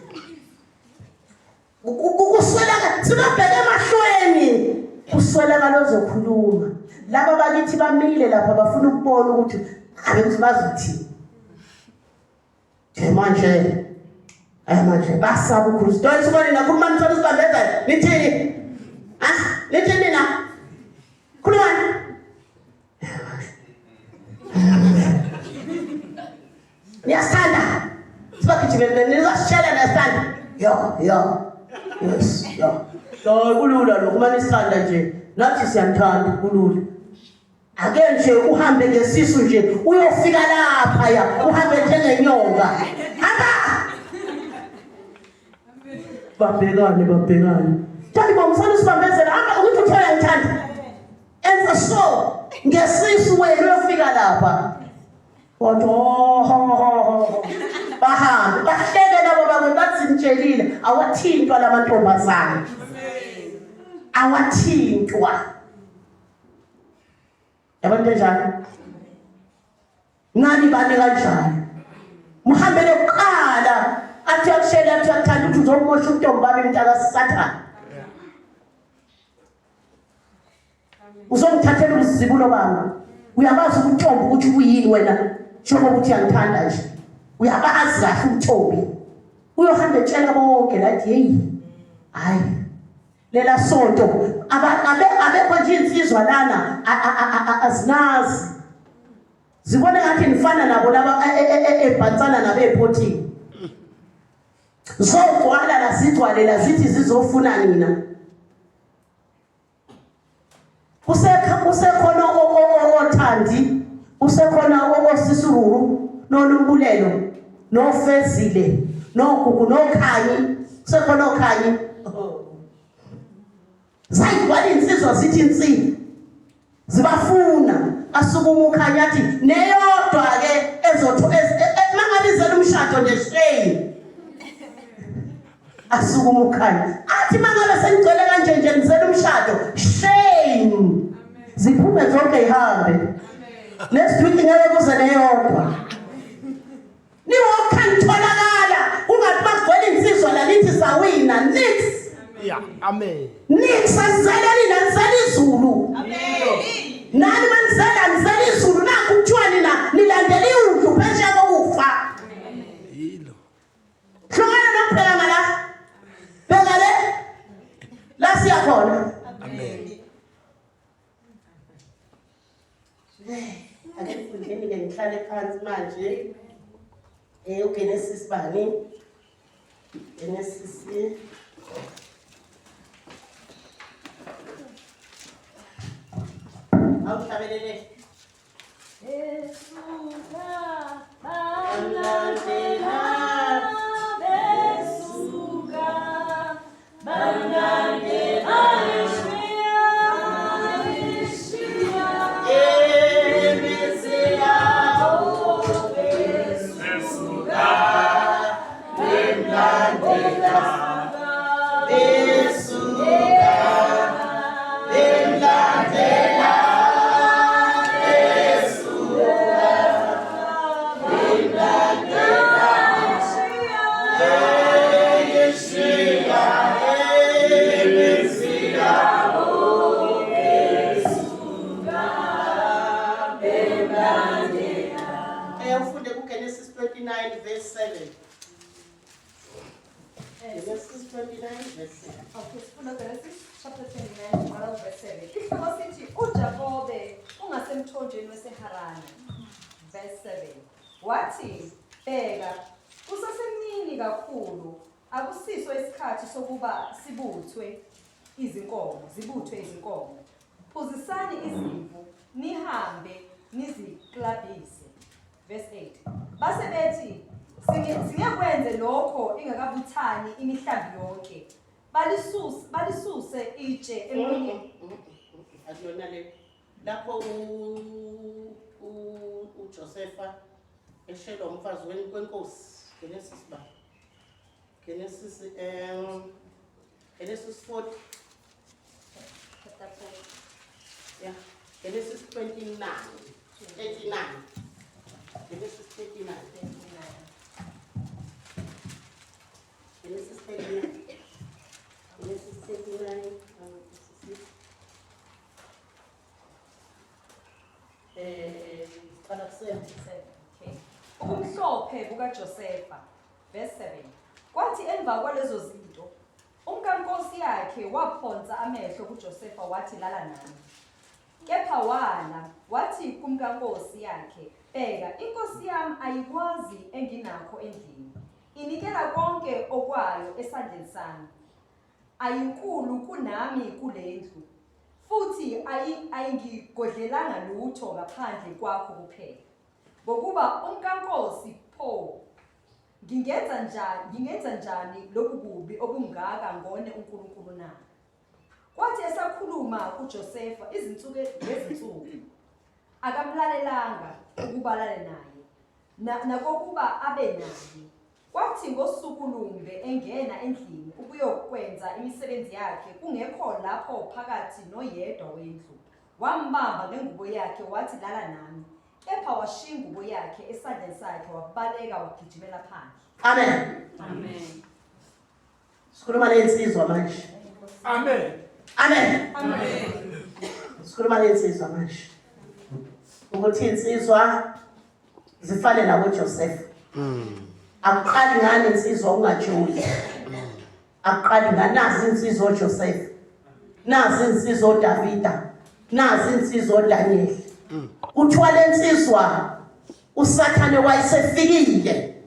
Kuswelaka sibabheke emahlweni. Kuswelaka lozokhuluma. Laba bakithi bamile lapha bafuna ukubona ukuthi abe ukuthi bazothini. Nje manje eh manje basaba ukukhuluma. Sidonsa ubone nakhuluma nithola isibambezela. Nithini? Ah, nithini nina? Khulumani. Niyasithanda. Sibagijimele nizasishela niyasithanda. Yo, yo. Yes, yo. Lo kulula lokhu uma nisithanda nje. Nathi siyanithanda kulula. Ake nje uhambe ngesisu nje uyofika lapha ya uhambe njengenyoka. Hamba! Babhekane babhekane. Thandi bomsana usibambezela hamba ukuthi uthola ngithanda. Enza so ngesisu wena uyofika lapha. Wathi oh ho ho ho. Bahambe bahleke labo bakwe bathi nitshelile awathintwa lamantombazane. Awathintwa. Yabona into enjalo? Nani bani kanjani? Muhambele kuqala athi akushele athi akuthanda ukuthi uzomosha untombi bami mntaka Sathane. Uzongithathela ubuzibulo bami. Uyabazi ubuntombi ukuthi kuyini wena njengoba uthi uyangithanda nje. Uyabazi kahle ubuntombi. Uyohamba etshela bonke lathi hey hayi lela sonto abekho nje insizwa lana azinazi zibone ngathi nifana nabo laba ebhansana nabo ephothini zogcwala la zigcwale la zithi zizofuna nina Kusekhona othandi, kusekhona osisururu, noNombulelo, noFezile, noGugu, noKhanyi, kusekhona oKhanyi. Zayigcwala insizwa zithi insi. Zibafuna asukuma uKhanyi athi neyodwa ke ezotho mangabizela umshado nje shame. Asukuma uKhanyi athi mangabe sengigcwele kanje nje ngizela umshado shame ziphume zonke ihambe next week ngeke kuze neyodwa niwokha ngitholakala kungathi bagcwele insizwa la nithi sawina nix yeah amen nix asizele nina nisele izulu amen nani manisela nisele izulu nakho kuthiwa nina nilandela iwundlu phesheya kokufa yilo Hlukana nokubheka ngala. Bheka le. La siya khona. Amen. Ake ngifundeni ke ngihlale phansi manje. Eh uGenesis bani? Genesis Awuhlabelele. Ufunde kuGenesis 29 verse 7. Genesis 29 verse 7. Okay, sifunda Genesis chapter 29 qala verse 7. Isihloko sithi uJakobe ungasemthonjeni waseHarana. Verse 7. Wathi, bheka, kusesemini kakhulu, akusiso isikhathi sokuba sibuthwe izinkomo, zibuthwe izinkomo. Phuzisani izimvu, nihambe niziklabhise. Verse 8. Base bethi singekwenze lokho ingakabuthani imihlambi yonke. Balisuse balisuse itshe emlonyeni. Akuyona le. Lapho uJosefa Eshelwa umfazi wenkosi. Genesis ba. Genesis Genesis 40. Chapter 4. Yeah. Genesis 29. 39. Genesis 39. 39. Genesis 39. Genesis 39. This is it. Siqala kusena. Okay. Ubumhlophe bukaJosefa, verse 7. Kwathi emva kwalezo zinto, umkankosi yakhe waphonsa amehlo kuJosefa wathi lala nami. Kepha wala, wathi kumkankosi yakhe, bheka inkosi yami ayikwazi enginakho endlini. Inikela konke okwayo esandleni sami. Ayinkulu kunami kulendlu. Futhi ayingigodlelanga lutho ngaphandle kwakho kuphela. Ngokuba umkankosi pho ngingenza njani lobu bubi obungaka ngone uNkulunkulu na? Kwathi esakhuluma kuJosefa izinsuku ngezinsuku akamlalelanga ukuba alale naye nakokuba abe naye. Kwathi ngosuku lumbe engena endlini ukuyokwenza imisebenzi yakhe kungekho lapho phakathi noyedwa wendlu, wambamba ngengubo yakhe wathi lala nami. Kepha washiya ingubo yakhe esandleni sakhe wabaleka wagijimela phandle. Amen. Amen. Sikhuluma nensizwa manje. Amen. Amen. Amen. Sikhuluma nensizwa manje. Ukuthi insizwa zifane naboJoseph. Akuqali ngani insizwa ungajoli. Akuqali ngani nazi insizwa oJoseph. Nazi insizwa oDavida. Nazi insizwa oDaniel. Kuthiwa lensizwa uSathane wayesefikile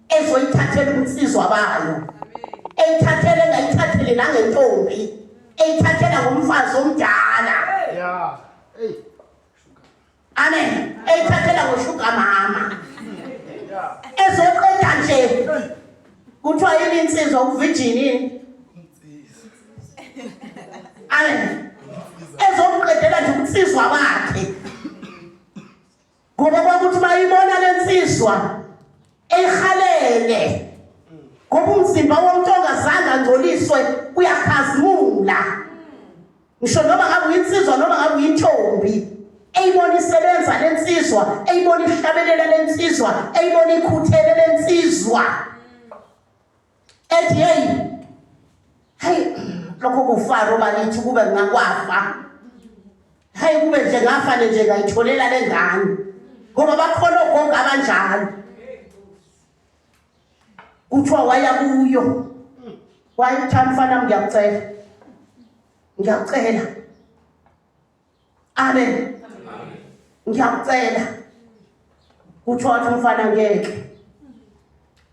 ezoyithathela ubunsizwa bayo. Eyithathele engayithathele nangentombi. Eyithathela ngomfazi omdala. Yeah. Hey. Amen. Eyithathela ngoshuga mama. Yeah. Ezoqeda nje. Kuthiwa yini insizwa uvirgin yini? Amen. Ezomqedela nje ubunsizwa bakhe. Ngoba kwakuthi bayibona lensizwa eyihalele. Ngoba umzimba womuntu ongazange angcoliswe uyakhazimula. Ngisho noma ngabe uyinsizwa noma ngabe uyintombi. Eyibona isebenza lensizwa, eyibona ihlabelela lensizwa, eyibona ikhuthele lensizwa. Ethi hey, hey lokho kuFaro bakithi kube ngakwafa. Hey kube nje ngafane nje ngayitholela lengane. Ngoba bakhona ogogo abanjalo. Kuthiwa waya kuyo. Wayethi mfana ngiyakucela. Ngiyakucela. Amen. Ngiyakucela. Kuthiwa wathi umfana ngeke.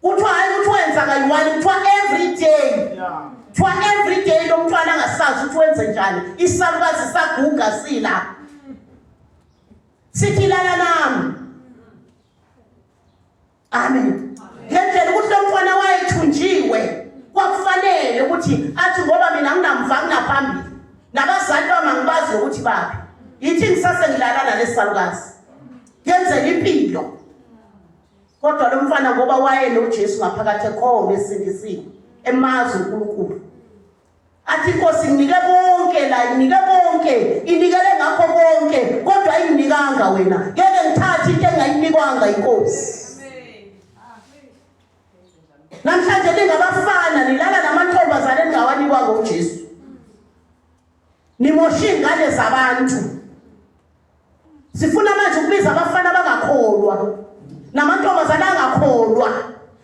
Kuthiwa hayi ukuthi wenza kayi-one, kuthiwa every day. Yeah. Kuthiwa every day lo mntwana angasazi ukuthi wenze njani. Isalukazi saguga sila. Sithi lala nami. Amen. Ngendlela ukuthi lo mntwana wayethunjiwe kwakufanele ukuthi athi ngoba mina nginamva nginaphambili. Nabazali bami angibazi ukuthi baphi. Yithi ngisase ngilala nalesisalukazi. Yenzela impilo. Kodwa lo mfana ngoba waye noJesu ngaphakathi ekhona esindisiwe emazi uNkulunkulu. Athi inkosi nginike konke la, inike konke, inikele ngakho konke, kodwa ayinginikanga wena. Ngeke ngithathe into engayinikwanga inkosi. Namhlanje ningabafana nilala namantombazane eningawanikwanga uJesu. Nimosha iy'ngane zabantu. Sifuna manje ukubiza abafana abangakholwa namantombazane angakholwa.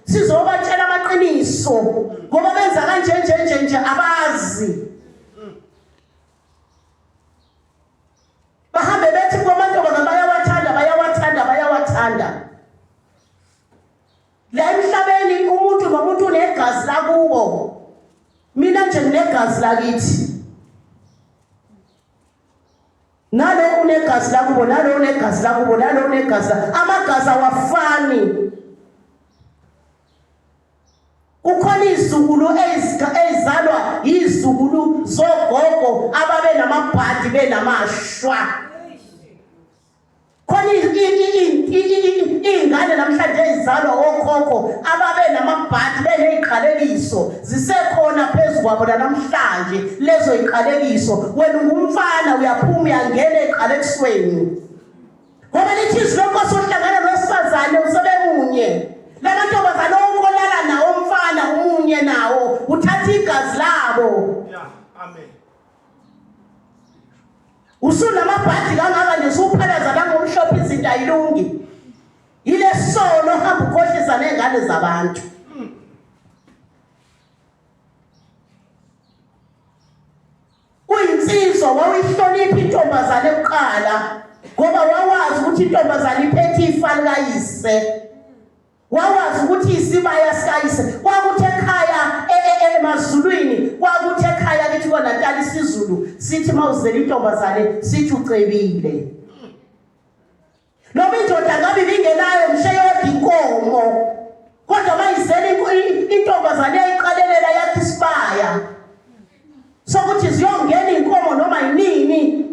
Sizobatshela amaqiniso ngoba benza kanje nje nje nje abazi. Bahambe bethi kwamantombazane bayawathanda bayawathanda bayawathanda. La emhlabeni umuntu nomuntu unegazi lakubo. Mina nje nginegazi lakithi. Nalo unegazi lakubo, nalo unegazi lakubo, nalo unegazi. Amagazi awafani. Kukhona izizukulu ezizalwa yizizukulu zogogo ababe namabhadi benamashwa. Khona iy'ngane namhlanje enizalwa okhokho ababe namabhadi beneziqalekiso zisekhona phezu kwabo namhlanje lezo ziqalekiso. Wena ungumfana uyaphuma uyangena eziqalekisweni. Ngoba lithi izwi lenkosi uhlangana nowesifazane usebemunye. Lamantombazane onke olala nawo umfana umunye nawo uthatha igazi labo. Yeah. Amen. Usunamabhadi kangaka nje usuphalaza langomhlophe izinto ayilungi. Ile sono hamba ukhohlisa nezingane zabantu. Uyinsizwa wawuyihlonipha intombazane kuqala ngoba wawazi ukuthi intombazane iphethe ifa likayise. Wawazi ukuthi isibaya sikayise. Kwakuthi ekhaya emaZulwini, kwakuthi ekhaya kithi kwaNatal isiZulu sithi mawuzela intombazane sithi ucebile. Noma indoda ngabe ibingenayo ngisho eyodwa inkomo, kodwa mayizela intombazane yayiqalelela yakhe isibaya sokuthi ziyongena inkomo noma yinini.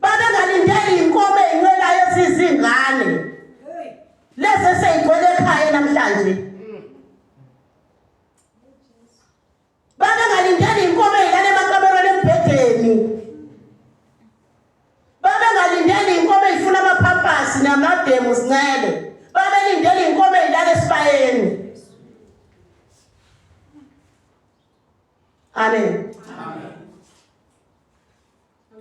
Babengalindeli inkomo ezincelayo ezizingane lezi eseyigcwele ekhaya namhlanje. Babengalindeli inkomo eyilala emakamerweni embhedeni. Babengalindeli inkomo eyifuna amaphampasi namademu zincele. Babelindele inkomo eyilala esibayeni. Amen.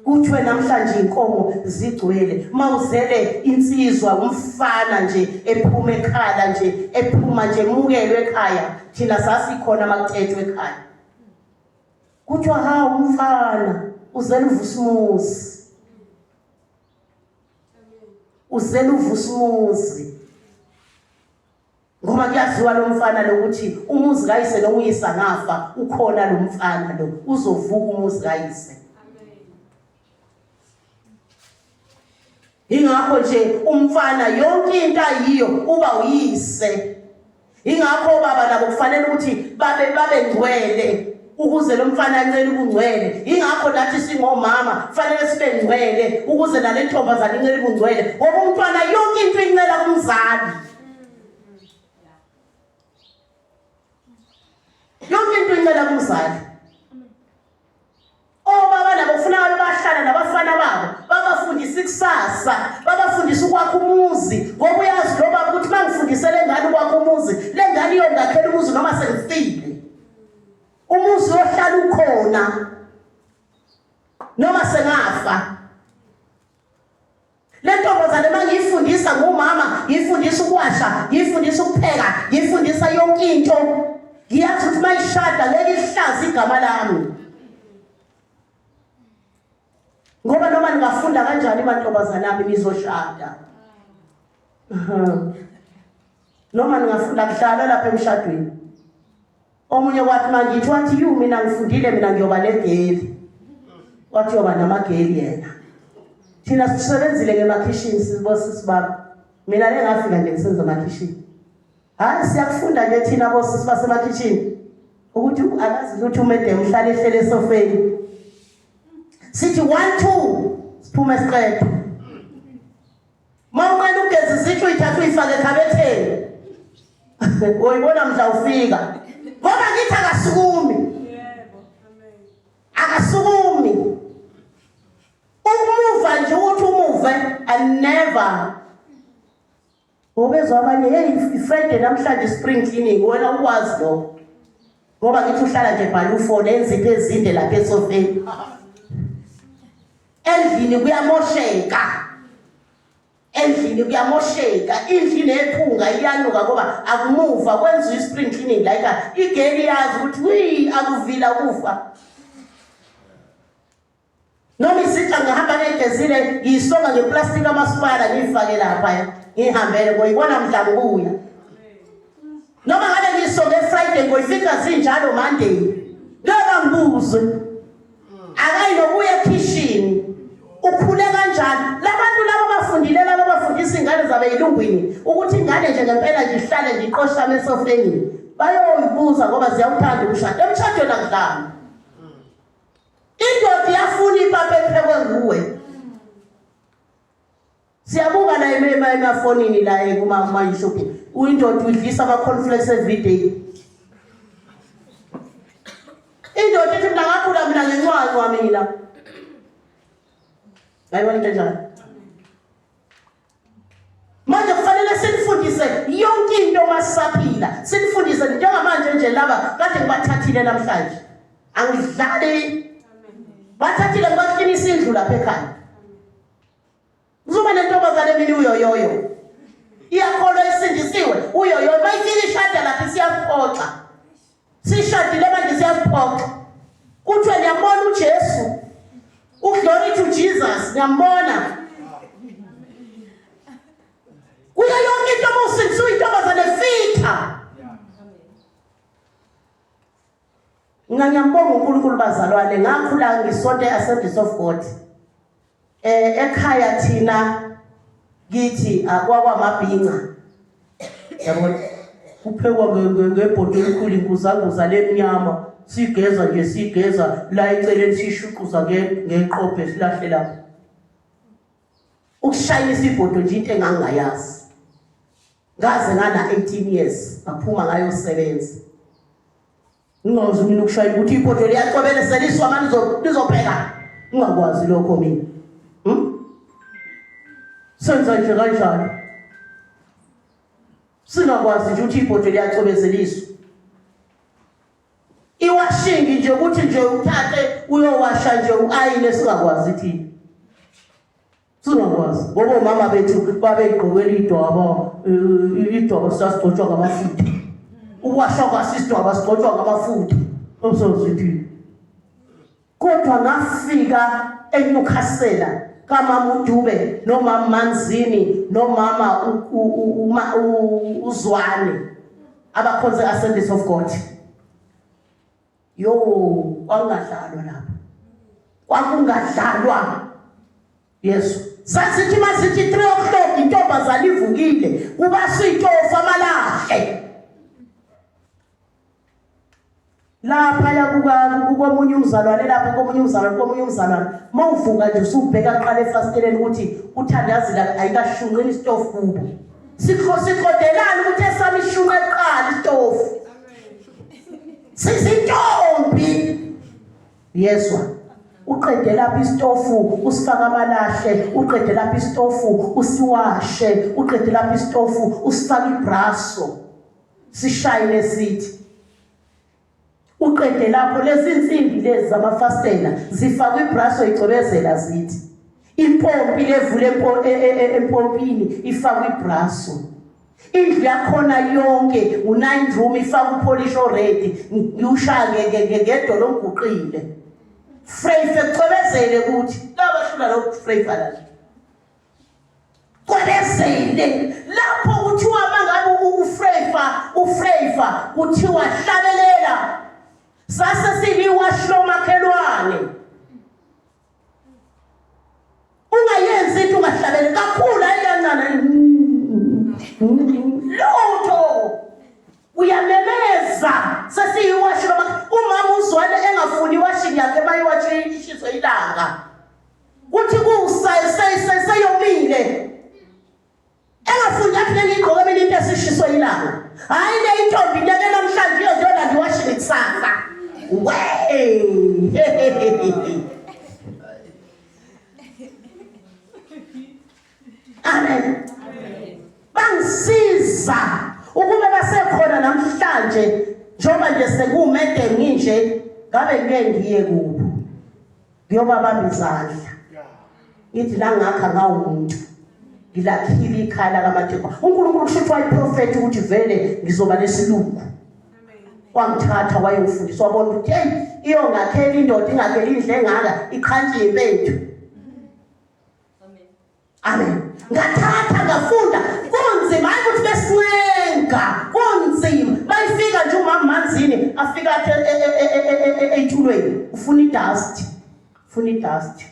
Kuthiwe namhlanje inkomo zigcwele mawuzele insizwa umfana nje ephuma ekhala nje ephuma nje emukelwe ekhaya thina sasikhona makuthethwe ekhaya kuthiwa ha umfana uzele uvusumuzi uzele uvusumuzi ngoba kuyaziwa lo mfana lokuthi umuzi kayise noma uyise angafa ukhona lo mfana lo uzovuka umuzi kayise. Ingakho nje umfana yonke into ayiyo uba uyise. Ingakho baba nabo kufanele ukuthi babe ngcwele ukuze lo mfana ancele ubungcwele. Ingakho nathi singomama kufanele sibe ngcwele ukuze nale ntombazane incele ubungcwele, ngoba umntwana yonke into incela kumzali. Yonke into incela kumzali. Obaba nabo kufuneka bahlala nabafana babo babafundise ikusasa, babafundise ukwakha umuzi, ngoba uyazi lo baba ukuthi mangifundise le ngane ukwakha umuzi, le ngane iyongakhela umuzi noma sengifile. Umuzi uyohlala ukhona noma sengafa. Le ntombazane mangiyifundisa ngumama, ngiyifundisa ukuwasha, ngiyifundisa ukupheka, ngiyifundisa yonke into. Ngiyazi ukuthi mayishada ngeke ihlaze igama lami. Ngoba noma ningafunda kanjani mantombazane ami nizoshada. Noma ningafunda kuhlala lapha emshadweni. Omunye wathi mangithi wathi yu mina ngifundile mina ngiyoba negeli. Wathi yoba namageli yena. Thina sisebenzile ngemakhishini sibosisi bami. Mina le ngafika nje ngisenza emakhishini. Hayi siyakufunda nje thina bosisi basemakhishini ukuthi akazi ukuthi umedem uhlale ehlele esofeni. Sithi 1 2 siphume siqede. Mawuqala ukugeza izitsha uyithatha uyifake ekhabetheni. Uyibona mhla ufika. Ngoba ngithi akasukumi. Yebo. Amen. Akasukumi. Ukumuva nje ukuthi umuve and never. Ubezwa abanye hey Friday namhlanje spring cleaning wena ukwazi lokho. Ngoba ngithi uhlala nje bhala ufone enzipho ezinde lapha esofeni. Endlini kuyamosheka. Endlini kuyamosheka, indlu inephunga iyanuka ngoba akumuva kwenziwa i-spring cleaning la ekhaya. Igeli iyazi ukuthi wi akuvila ukufa. Noma izitsha ngihamba ngegezile ngiyisonga ngeplastic amasipala ngiyifake lapha ngihambele ngoyibona mhla ngibuya. Noma ngabe ngiyisonge Friday ngoyifica zinjalo Monday. Ngeke ngibuzwe. Akayi nokuya ekhishini. Ukhule kanjani? Labantu laba bafundile laba bafundisa ingane zabe yilungwini ukuthi ingane nje ngempela nje ihlale nje iqoshame esofeni. Bayoyibuza ngoba ziyawuthanda umshado. Emshadweni akudlali. Indoda iyafuna ipapa ephekwe nguwe. Siyabona. emafonini la kuma kuma YouTube. Uyindoda uyidlisa ama cornflakes every day. Indoda ithi mina ngakhula mina ngencwancwa mina. Ngayibona into enjalo. Manje kufanele sinifundise yonke into masisaphila. Sinifundise njengamanje nje laba kade ngibathathile namhlanje. Angidlali. Bathathile ngibaklinisa indlu lapha ekhaya. Kuzoba nentombazane emini uyoyoyo. Iyakholwa isindisiwe uyoyoyo. Mayifika ishada lapha isiyaphoxa. Sishadile manje siyaziphoxa. Kuthiwe niyambona uJesu. Uglory to Jesus niyambona. Kuyo yonke into uma usindisiwe intombazane fitha. Mina ngiyambonga uNkulunkulu bazalwane ngakhula ngisonto e-Assemblies of God. Eh ekhaya thina kithi akwakwamabhinca. Yabona? Kuphekwa ngebhodo elikhulu inkuzanguza lemnyama sigeza nje sigeza la eceleni sishuquza ngeqophe silahle lapho. Ukushayinisa ibhodo nje into engangingayazi. Ngaze ngana 18 years ngaphuma ngayosebenza. Ngingazi mina ukushaya ukuthi ibhodo liyacobele seliswa manje lizobheka. Ngingakwazi lokho mina. Hmm? Senza nje kanjalo. Singakwazi nje ukuthi ibhodo liyacobezeliswa. Iwashingi nje ukuthi nje uthathe uyowasha nje uayine singakwazi thina. Singakwazi ngoba omama bethu babeyigqokela idwaba eh, idwaba sasigcotshwa ngamafutha. Ukwasha kwasi isidwaba sigcotshwa ngamafutha. Obusozithi. Kodwa ngafika eNewcastle kamama uDube nomama Manzini nomama uZwane abakhonze Assemblies of God. Yo, kwakungadlalwa lapho. Kwakungadlalwa. Yesu. Sasithi masithi 3 o'clock intombazane ivukile, kubaswa itofu amalahle. Lapha yakuka komunye umzalwane lapha komunye umzalwane komunye umzalwane mawuvuka nje usubheka qala efasiteleni ukuthi uthandazile ayikashunqini isitofu kubo. Sikho sikhodelana ukuthi esami ishunqe kuqala isitofu. Sizintombi. Yezwa. Uqede lapha isitofu usifaka amalahle, uqede lapha isitofu usiwashe, uqede lapha isitofu usifaka ibraso. Sishayile sithi. Uqede lapho lezi nsimbi lezi zamafastela zifakwe ibraso icwebezela zithi. Impompi levule e, e, e, empompini ifakwe ibraso. Indlu yakhona yonke u-nine room ifake upholish already ngiwushaya ngedolo ngiguqile. Freyife kucwebezele kuthi laba hlula lokhu freyifa la. Cwebezele lapho kuthiwa mangabe ufreyifa ufreyifa kuthiwa hlabelela sase siliwashi lomakhelwane. Ungayenzi into ungahlabeli kakhulu hayi kancane. Lutho. Uyamemeza sesiyiwashi noma umama uzwane engafuni iwashing yakhe bayiwashe ishiswe ilanga. Kuthi kusa seyomile. Engafuni athi lengiyigqoke mina into esishiswe ilanga. Hayi le intombi leke namhlanje iyozolanda iwashing kusasa. We. Amen. Bangisiza ukube basekhona namhlanje njengoba nje sekumede nginje ngabe ngeke ngiye kubo. Ngiyobabamba izandla. Ngithi la ngakha ngawumuntu. Ngilakhile ikhaya lakaMatheko. uNkulunkulu kusho ukuthi wayiprofetha ukuthi vele ngizoba nesilungu. Wangithatha wayongifundisa wabona ukuthi hey iyongakhela indoda ingakhela indlu engaka iqhantshe impethu. Amen. Ngathatha ngafunda kunzima hayi ukuthi besincenga kunzima bayifika nje umama manzini afika athi eyithulweni ufuna idust ufuna idust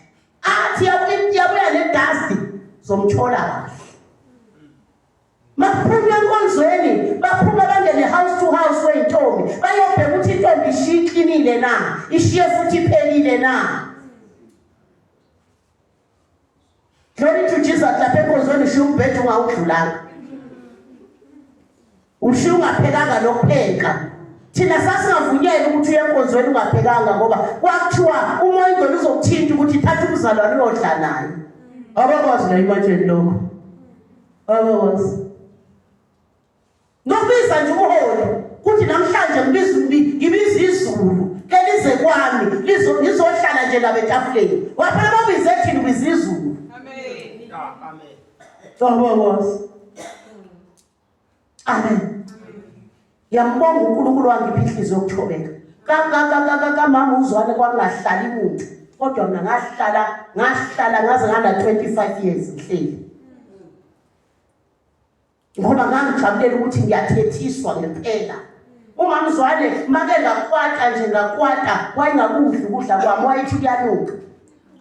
athi yabuya le dust zomthola kahle Makuphuma enkonzweni baphuma bangene house to house weyintombi bayobheka ukuthi intombi ishiye iklinile na ishiye futhi iphelile na. Glory to Jesus lapha enkonzweni ushiya umbhede ungawudlulanga. Ushiya ungaphekanga nokupheka. Thina sasingavunyelwa ukuthi uye enkonzweni ungaphekanga ngoba kwakuthiwa umoya ingcwele uzokuthinta ukuthi thatha umzalwane uyodla naye. Abakwazi la imatsheni lokho. Abakwazi. Nokubiza nje ubuholi kuthi namhlanje ngibiza ngibiza izulu elize kwami lizohlala nje laba etafuleni. Waphela babize thina ubiza izulu. Amen. Amen. Abakwazi. Amen. Ngiyambonga uNkulunkulu wangipha inhliziyo yokuthobeka. Kamama uzwane kwangahlali muntu kodwa mina ngahlala ngahlala ngaze ngana 25 years ngihleli. Ngoba ngangijabulela ukuthi ngiyathethiswa ngempela. Umamzwane make ngakwata nje ngakwata wayengakudli ukudla kwami wayethi kuyanuka.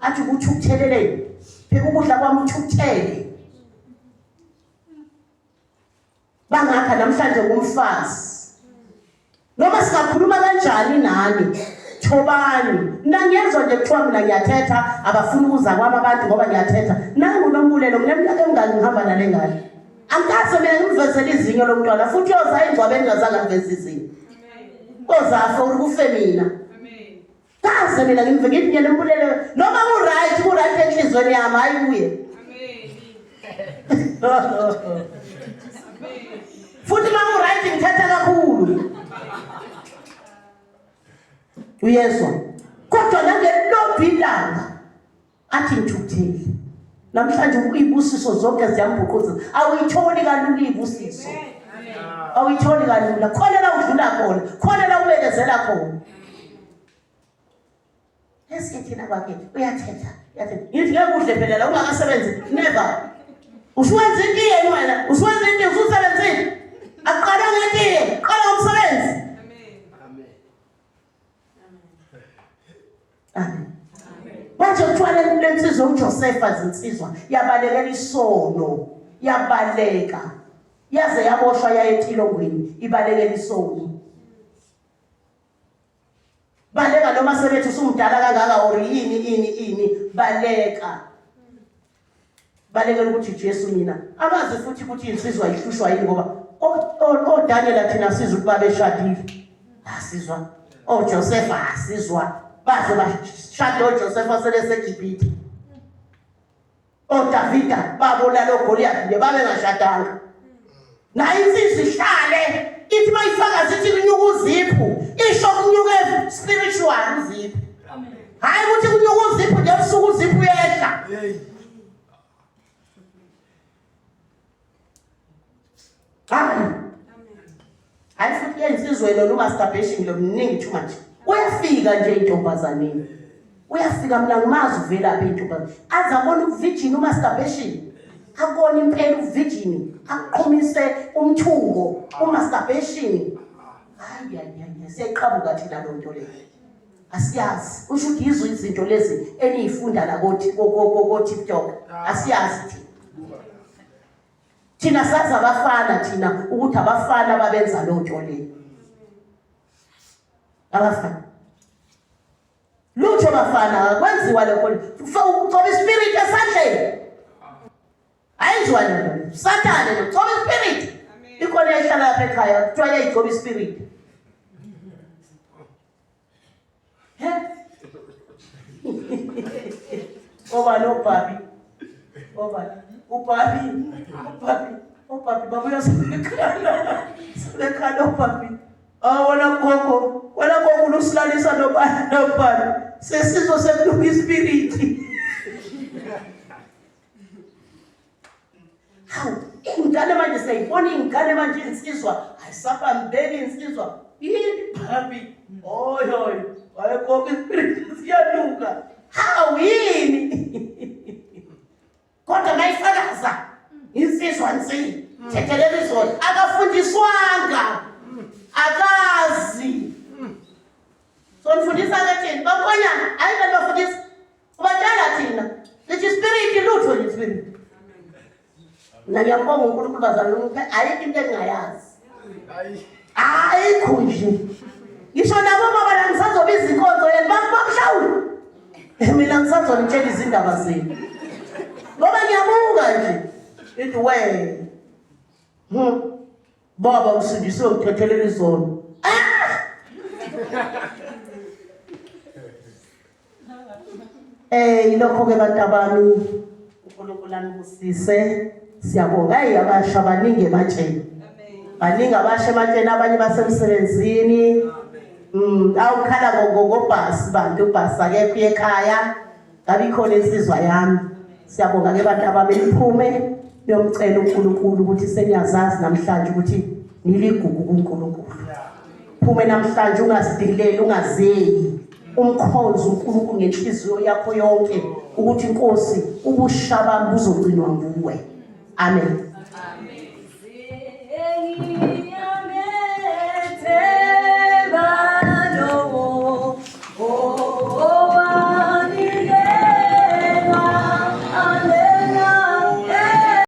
Athi ukuthi ukutheleleni. Pheka ukudla kwami uthukuthele. Bangakha namhlanje ngumfazi. Noma singakhuluma kanjani nani thobani. Mina ngiyezwa nje kuthiwa mina ngiyathetha abafuni ukuza kwami abantu ngoba ngiyathetha. Nangu nombulelo ngineminyaka emingaki ngihamba nale ngane. Angikaze mina ngimvezele izinyo lomntwana futhi uyoza engcwabeni ngazange ngiveze izinyo. Kozafa kufe mina. Kaze mina ngimve ngithi ngiyanembulela noma ku right ku right enhlizweni yami hayi kuye. Futhi uma ku right ngithetha kakhulu. Uyezwa? Kodwa nangelilodwa ilanga athi ngithukuthele. Namhlanje izibusiso zonke ziyambhuquza. Awuyitholi kalula izibusiso. Awuyitholi kalula. Khona la udlula khona, khona la ubekezela khona. Eske thina kwakhe uyathetha, uyathetha. Ngithi ngeke udle phela la ungakasebenzi. Never. Usuwenza intiye wena, usuwenza intiye ususebenzile. Aqala ngentiye, qala ngomsebenzi. Amen. Amen. Manje kuthiwa le nsizwa uJosefa zinsizwa yabalekela isono, yabaleka. Yaze yaboshwa yaye etilongweni ibalekela isono. Baleka noma sebethi usumdala kangaka or yini ini ini baleka. Balekela ukuthi Jesu mina abazi futhi ukuthi insizwa ihlushwa yini ngoba oDaniel thina sizwa ukuba beshadile. Asizwa. OJoseph asizwa. Baze bashada oJoseph sebeseGibhithe. ODavida babulala oGoliath nje babengashadanga. Nayo insizwa ihlale ithi mayifakaza ithi kunyuka uziphu isho kunyuke spiritual uziphu. Hayi ukuthi kunyuka uziphu nje ebusuku uziphu uyehla. Amen. Hayi futhi lensizwe lo masturbation lo mningi too much. Uyafika nje intombazaneni. Uyafika mina ngimazi uvelaphi intombazane. Aze abone uvirgin umasturbation. Akubona impela uvirgin aqhumise umthungo umasturbation. Hayi hayi hayi siyayiqhabuka thina lo nto leyo. Asiyazi. Usho ukuthi yizo izinto lezi eniyifunda la ko TikTok. Asiyazi thina. Thina sazi abafana thina ukuthi abafana babenza loo nto leyo. Abafana. Lutho bafana akwenziwa lokho. Ucoba ispirit esandleni. Ayenziwa lento. Sathane lo coba ispirit. Ikhona ehlala lapha ekhaya kuthiwa iyayigcoba ispirit. He? Obani obhabi? Obani? Ubhabi? Ubhabi? Obhabi babuya sebekhala. Sebekhala obhabi. Ah wena gogo, wena gogo usilalisa nobani nobani. Sesizwe sekunuka ispiriti. Hawu, iy'ngane manje siyayibona iy'ngane manje iy'nsizwa ayisabambeki iy'nsizwa yini papi oy oy wayekoka ispirit siyanuka hawu yini kodwa mayifakaza insizwa nsi thethelela izolo akafundiswanga akazi so nifundisa ke thina bakhonyana hayi bantu bafundisa Ubatshela thina. Lithi spirit lutho nje spirit. Mina ngiyambonga uNkulunkulu bazalwane ungiphe ayikho into engingayazi. Ayikho nje. Ngisho nabo baba la ngisazobiza inkonzo yenu bakuhlawula. Mina ngisazonitshela izindaba zenu. Ngoba ngiya nje ithi we Baba usindisiwe ngithethelela izono. Ah! Eh ilokho ke bantu abami uNkulunkulu anibusise. Siyabonga. Hey abasha baningi ematsheni. Baningi abasha ematsheni abanye basemsebenzini. Awukhala ngobhasi bantu ubhasi akekho ekhaya. Ngabe ikhona insizwa yami. Siyabonga ke bantu abami niphume niyomcela uNkulunkulu ukuthi seniyazazi namhlanje ukuthi niligugu kuNkulunkulu. Phume namhlanje ungazideleli ungazeyi. Umkhonze uNkulunkulu ngenhliziyo yakho yonke ukuthi inkosi ubusha bami buzogcinwa nguwe. Amen.